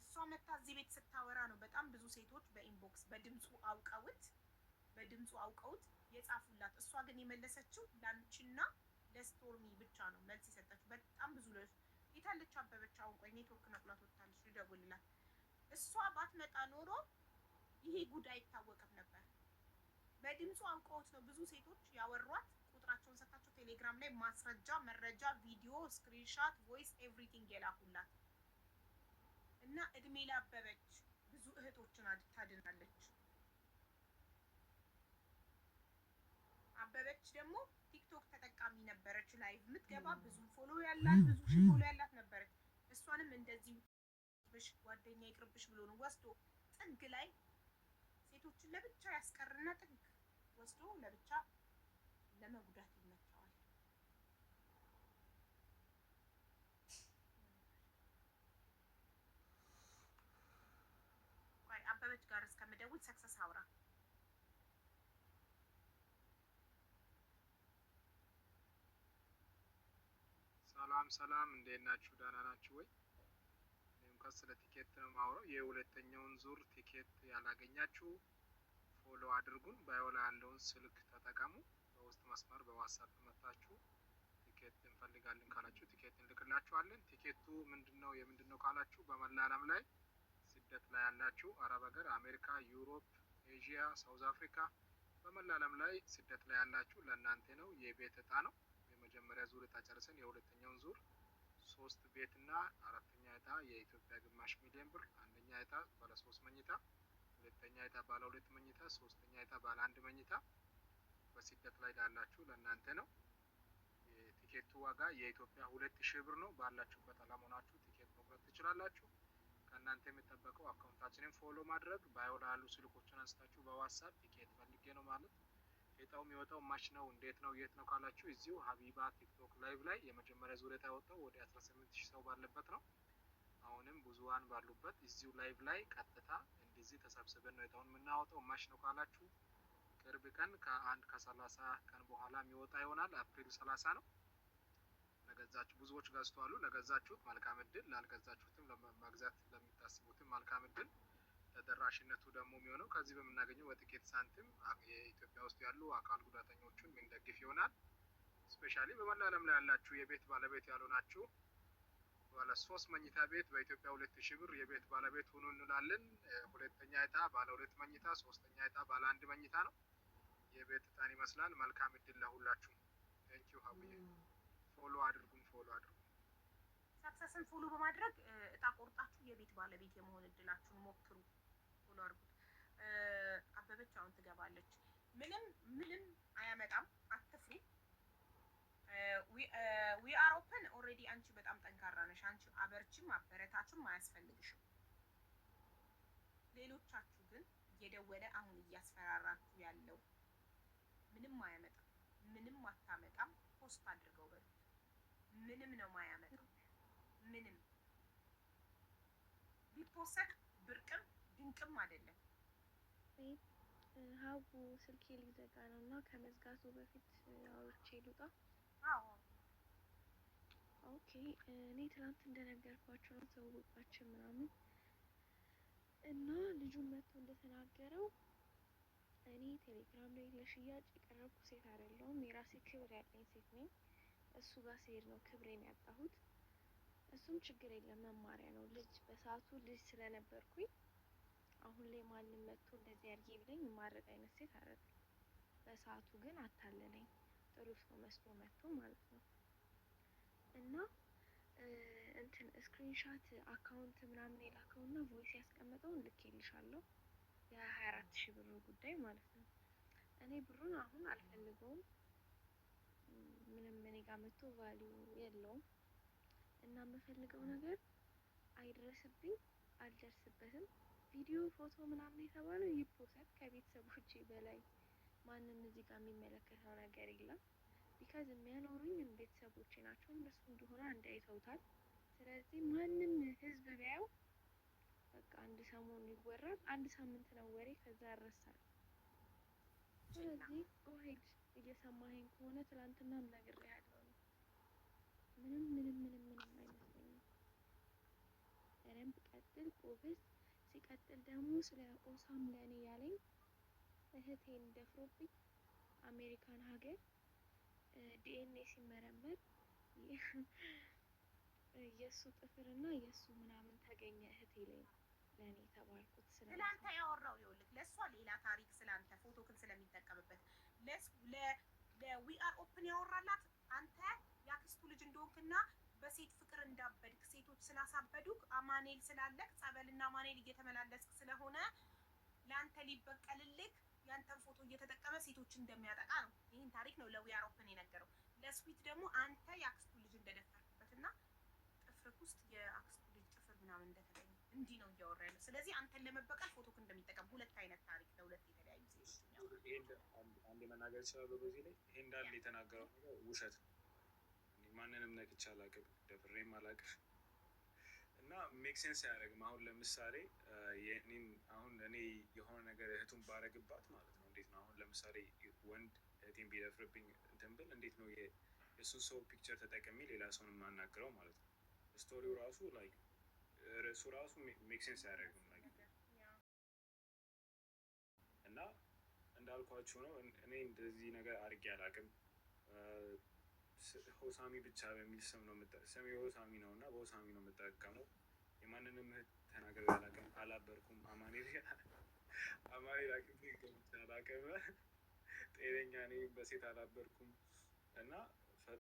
እሷ መታ እዚህ ቤት ስታወራ ነው በጣም ብዙ ሴቶች በ inbox በድምፁ አውቀውት የጻፉላት። እሷ ግን የመለሰችው ላንቺና ለስቶርሚ ብቻ ነው መልስ የሰጠችው። በጣም ብዙ የታለች አበበች? አሁን ቆይ ኔትወርክ ነቅሏት ወጥታለች፣ ልደውልላት። እሷ ባትመጣ ኖሮ ይሄ ጉዳይ አይታወቅም ነበር። በድምፁ አውቀውት ነው ብዙ ሴቶች ያወሯት። ቁጥራቸውን ሰጥታቸው ቴሌግራም ላይ ማስረጃ፣ መረጃ፣ ቪዲዮ፣ screenshot፣ voice everything የላኩላት እና እድሜ ላበበች ብዙ እህቶችን ታድናለች። አበበች ደግሞ ቲክቶክ ተጠቃሚ ነበረች። Live የምትገባ ብዙ follow ያላት ብዙ ሺህ follow ያላት ነበረች። እሷንም እንደዚሁ ብሽ ጓደኛ ይቅርብሽ ብሎ ነው ወስዶ ጥግ ላይ ሴቶችን ለብቻ ያስቀርና ጥግ ወስዶ ለብቻ ለመጉዳት ይመቸዋል። ቆይ አበበች ጋር እስከምደውል ሰክሰስ አውራ። ሰላም ሰላም፣ እንዴት ናችሁ? ደህና ናችሁ ወይ? እኔ እንኳን ስለ ቲኬት ነው የማወራው። የሁለተኛውን ዙር ቲኬት ያላገኛችሁ follow አድርጉን። Bio ላይ ያለውን ስልክ ተጠቀሙ። በውስጥ መስመር በዋትሳፕ መታችሁ ቲኬት እንፈልጋለን ካላችሁ ቲኬት እንልክላችኋለን። ቲኬቱ ምንድን ነው የምንድን ነው ካላችሁ በመላ ዓለም ላይ ስደት ላይ ያላችሁ አረብ ሀገር፣ አሜሪካ፣ Europe፣ ኤዥያ፣ ሳውዝ አፍሪካ በመላ ዓለም ላይ ስደት ላይ ያላችሁ ለእናንተ ነው። የቤት እጣ ነው። የመጀመሪያ ዙር እጣ ጨርሰን የሁለተኛውን ዙር ሶስት ቤትና አራተኛ እጣ የኢትዮጵያ 0.5 ሚሊዮን ብር፣ አንደኛ እጣ ባለ ሶስት መኝታ፣ ሁለተኛ እጣ ባለ ሁለት መኝታ፣ ሶስተኛ እጣ ባለ አንድ መኝታ በስደት ላይ ላላችሁ ለእናንተ ነው። የቲኬቱ ዋጋ የኢትዮጵያ 2000 ብር ነው። ባላችሁበት ዓለም ሆናችሁ ቲኬት መቁረጥ ትችላላችሁ። ከእናንተ የሚጠበቀው account ኣችንን follow ማድረግ፣ bio ላይ ያሉ ስልኮችን አንስታችሁ በዋትሳፕ ቲኬት ፈልጌ ነው ማለት። እጣው የሚወጣው መች ነው፣ እንዴት ነው፣ የት ነው ካላችሁ እዚሁ ሀቢባ ቲክቶክ live ላይ የመጀመሪያ ዙር እጣ የወጣው ወደ 18,000 ሰው ባለበት ነው። አሁንም ብዙዋን ባሉበት እዚሁ live ላይ ቀጥታ እንደዚህ ተሰብስበን ነው እጣውን የምናወጣው። መች ነው ካላችሁ ቅርብ ቀን ከአንድ ከ30 ቀን በኋላ የሚወጣ ይሆናል። አፕሪል 30 ነው። ለገዛችሁ ብዙዎች ገዝተዋሉ። ለገዛችሁት መልካም እድል፣ ላልገዛችሁትም ለመግዛት ለምታስቡትም መልካም እድል። ተደራሽነቱ ደግሞ የሚሆነው ከዚህ በምናገኘው በጥቂት ሳንቲም የኢትዮጵያ ውስጥ ያሉ አካል ጉዳተኞችን የምንደግፍ ይሆናል። Specially በመላ ዓለም ላይ ያላችሁ የቤት ባለቤት ያልሆናችሁ ባለ ሶስት መኝታ ቤት በኢትዮጵያ 2000 ብር የቤት ባለቤት ሁኑ እንላለን። ሁለተኛ እጣ ባለ ሁለት መኝታ፣ ሶስተኛ እጣ ባለ አንድ መኝታ ነው። የቤት እጣን ይመስላል። መልካም እድል ለሁላችሁ። Thank you ሀቡዬ። Follow አድርጉን፣ follow አድርጉን። ሰክሰስን follow በማድረግ እጣ ቆርጣችሁ የቤት ባለቤት የመሆን እድላችሁን ሞክሩ። Follow አድርጉት። አበበች አሁን ትገባለች። ምንም ምንም አያመጣም፣ አትፍሩ። We are open already። አንቺ በጣም ጠንካራ ነሽ። አንቺ አበርችም አበረታችም አያስፈልግሽም። ሌሎቻችሁ ግን እየደወለ አሁን እያስፈራራችሁ ያለው ምንም አያመጣም፣ ምንም አታመጣም። Post አድርገው በሉት። ምንም ነው ማያመጣው። ምንም ቢ post ብርቅም ድንቅም አይደለም። ሀቡ፣ ስልኬ ሊዘጋ ነው እና ከመዝጋቱ በፊት አውርቼ ልውጣ። አዎ። Okay፣ እኔ ትናንት እንደነገርኳችሁ ነው ተውውቃችን ምናምን እና ልጁን መጥቶ እንደተናገረው እኔ ቴሌግራም ላይ ለሽያጭ የቀረብኩ ሴት አይደለሁም። የራሴ ክብር ያለኝ ሴት ነኝ። እሱ ጋር ስሄድ ነው ክብሬን ያጣሁት። እሱም ችግር የለም መማሪያ ነው። ልጅ በሰዓቱ ልጅ ስለነበርኩኝ አሁን ላይ ማንም መጥቶ እንደዚህ አድርጊ ብለኝ የማድረግ አይነት ሴት አይደለም። በሰዓቱ ግን አታለለኝ። ጥሩ ሰው መስሎ መጥቶ ማለት ነው። እና እንትን screenshot account ምናምን የላከውና voice ያስቀመጠውን ልኬልሻለሁ። የ24,000 ብሩ ጉዳይ ማለት ነው። እኔ ብሩን አሁን አልፈልገውም። ምንም እኔ ጋር መጥቶ value የለውም። እና የምፈልገው ነገር አይድረስብኝ፣ አልደርስበትም። ቪዲዮ ፎቶ ምናምን የተባለው ይ post፣ ከቤተሰቦቼ በላይ ማንም እዚህ ጋር የሚመለከተው ነገር የለም። Because የሚያኖሩኝ ቤተሰቦቼ ናቸው። እነሱ እንደሆነ አንድ አይተውታል። ስለዚህ ማንም ህዝብ ቢያየው በቃ አንድ ሰሞን ይወራል። አንድ ሳምንት ነው ወሬ፣ ከዛ ያረሳል። ስለዚህ go ahead፣ እየሰማኸኝ ከሆነ ትላንትናም ነግሬሃለሁ ነው። ምንም ምንም ምንም ምንም አይመስለኝም። በደንብ ቀጥል፣ ጎበዝ። ሲቀጥል ደግሞ ስለ ኦሳም ለእኔ ያለኝ እህቴን ደፍሮብኝ አሜሪካን ሀገር ዲኤንኤ ሲመረመር የእሱ ጥፍር እና የእሱ ምናምን ተገኘ እህቴ ላይ ነው። ለእኔ የተባልኩት ስለ ስለአንተ ያወራው ይኸውልህ፣ ለእሷ ሌላ ታሪክ ስለአንተ ፎቶክን ስለሚጠቀምበት፣ ለ We Are Open ያወራላት አንተ የአክስቱ ልጅ እንደሆንክና በሴት ፍቅር እንዳበድክ፣ ሴቶች ስላሳበዱክ፣ አማኔል ስላለክ፣ ጸበልና አማኔል እየተመላለስክ ስለሆነ ለአንተ ሊበቀልልክ ያንተን ፎቶ እየተጠቀመ ሴቶች እንደሚያጠቃ ነው። ይህን ታሪክ ነው ለ We Are Open የነገረው። ለስዊት ደግሞ አንተ የአክስቱ ልጅ እንደደፈርክበትና ጥፍርክ ውስጥ የአክስቱ ልጅ ጥፍር ምናምን እንደተገኘ እንዲህ ነው እያወራ ያለው። ስለዚህ አንተን ለመበቀል ፎቶክ እንደሚጠቀም ሁለት አይነት ታሪክ ለሁለት የተለያዩ ሴቶች የሚያወራ። ይሄ አንድ መናገር እችላለሁ በዚህ ላይ። ይሄ እንዳለ የተናገረው ነገር ውሸት ነው። እኔ ማንንም ነክቼ አላውቅም፣ ደፍሬም አላውቅም እና make sense አያደርግም። አሁን ለምሳሌ የእኔን አሁን እኔ የሆነ ነገር እህቱን ባረግባት ማለት ነው፣ እንዴት ነው አሁን ለምሳሌ ወንድ እህቴን ቢደፍርብኝ እንትን ብል እንዴት ነው የእሱን ሰው picture ተጠቅሜ ሌላ ሰውን የማናግረው ማለት ነው? Story ው ራሱ like ርዕሱ ራሱ make sense አያደርግም like እና እንዳልኳችሁ ነው። እኔ እንደዚህ ነገር አድርጌ አላውቅም። ሆሳሚ ብቻ በሚል ስም ነው፣ ስሜ ሆሳሚ ነው እና በሆሳሚ ነው የምጠቀመው። የማንንም እህት ተናግሬ አላውቅም። አላበርኩም። አማኔል አቅሜ ገብቼ አላውቅም። ጤነኛ ነኝ። በሴት አላበርኩም እና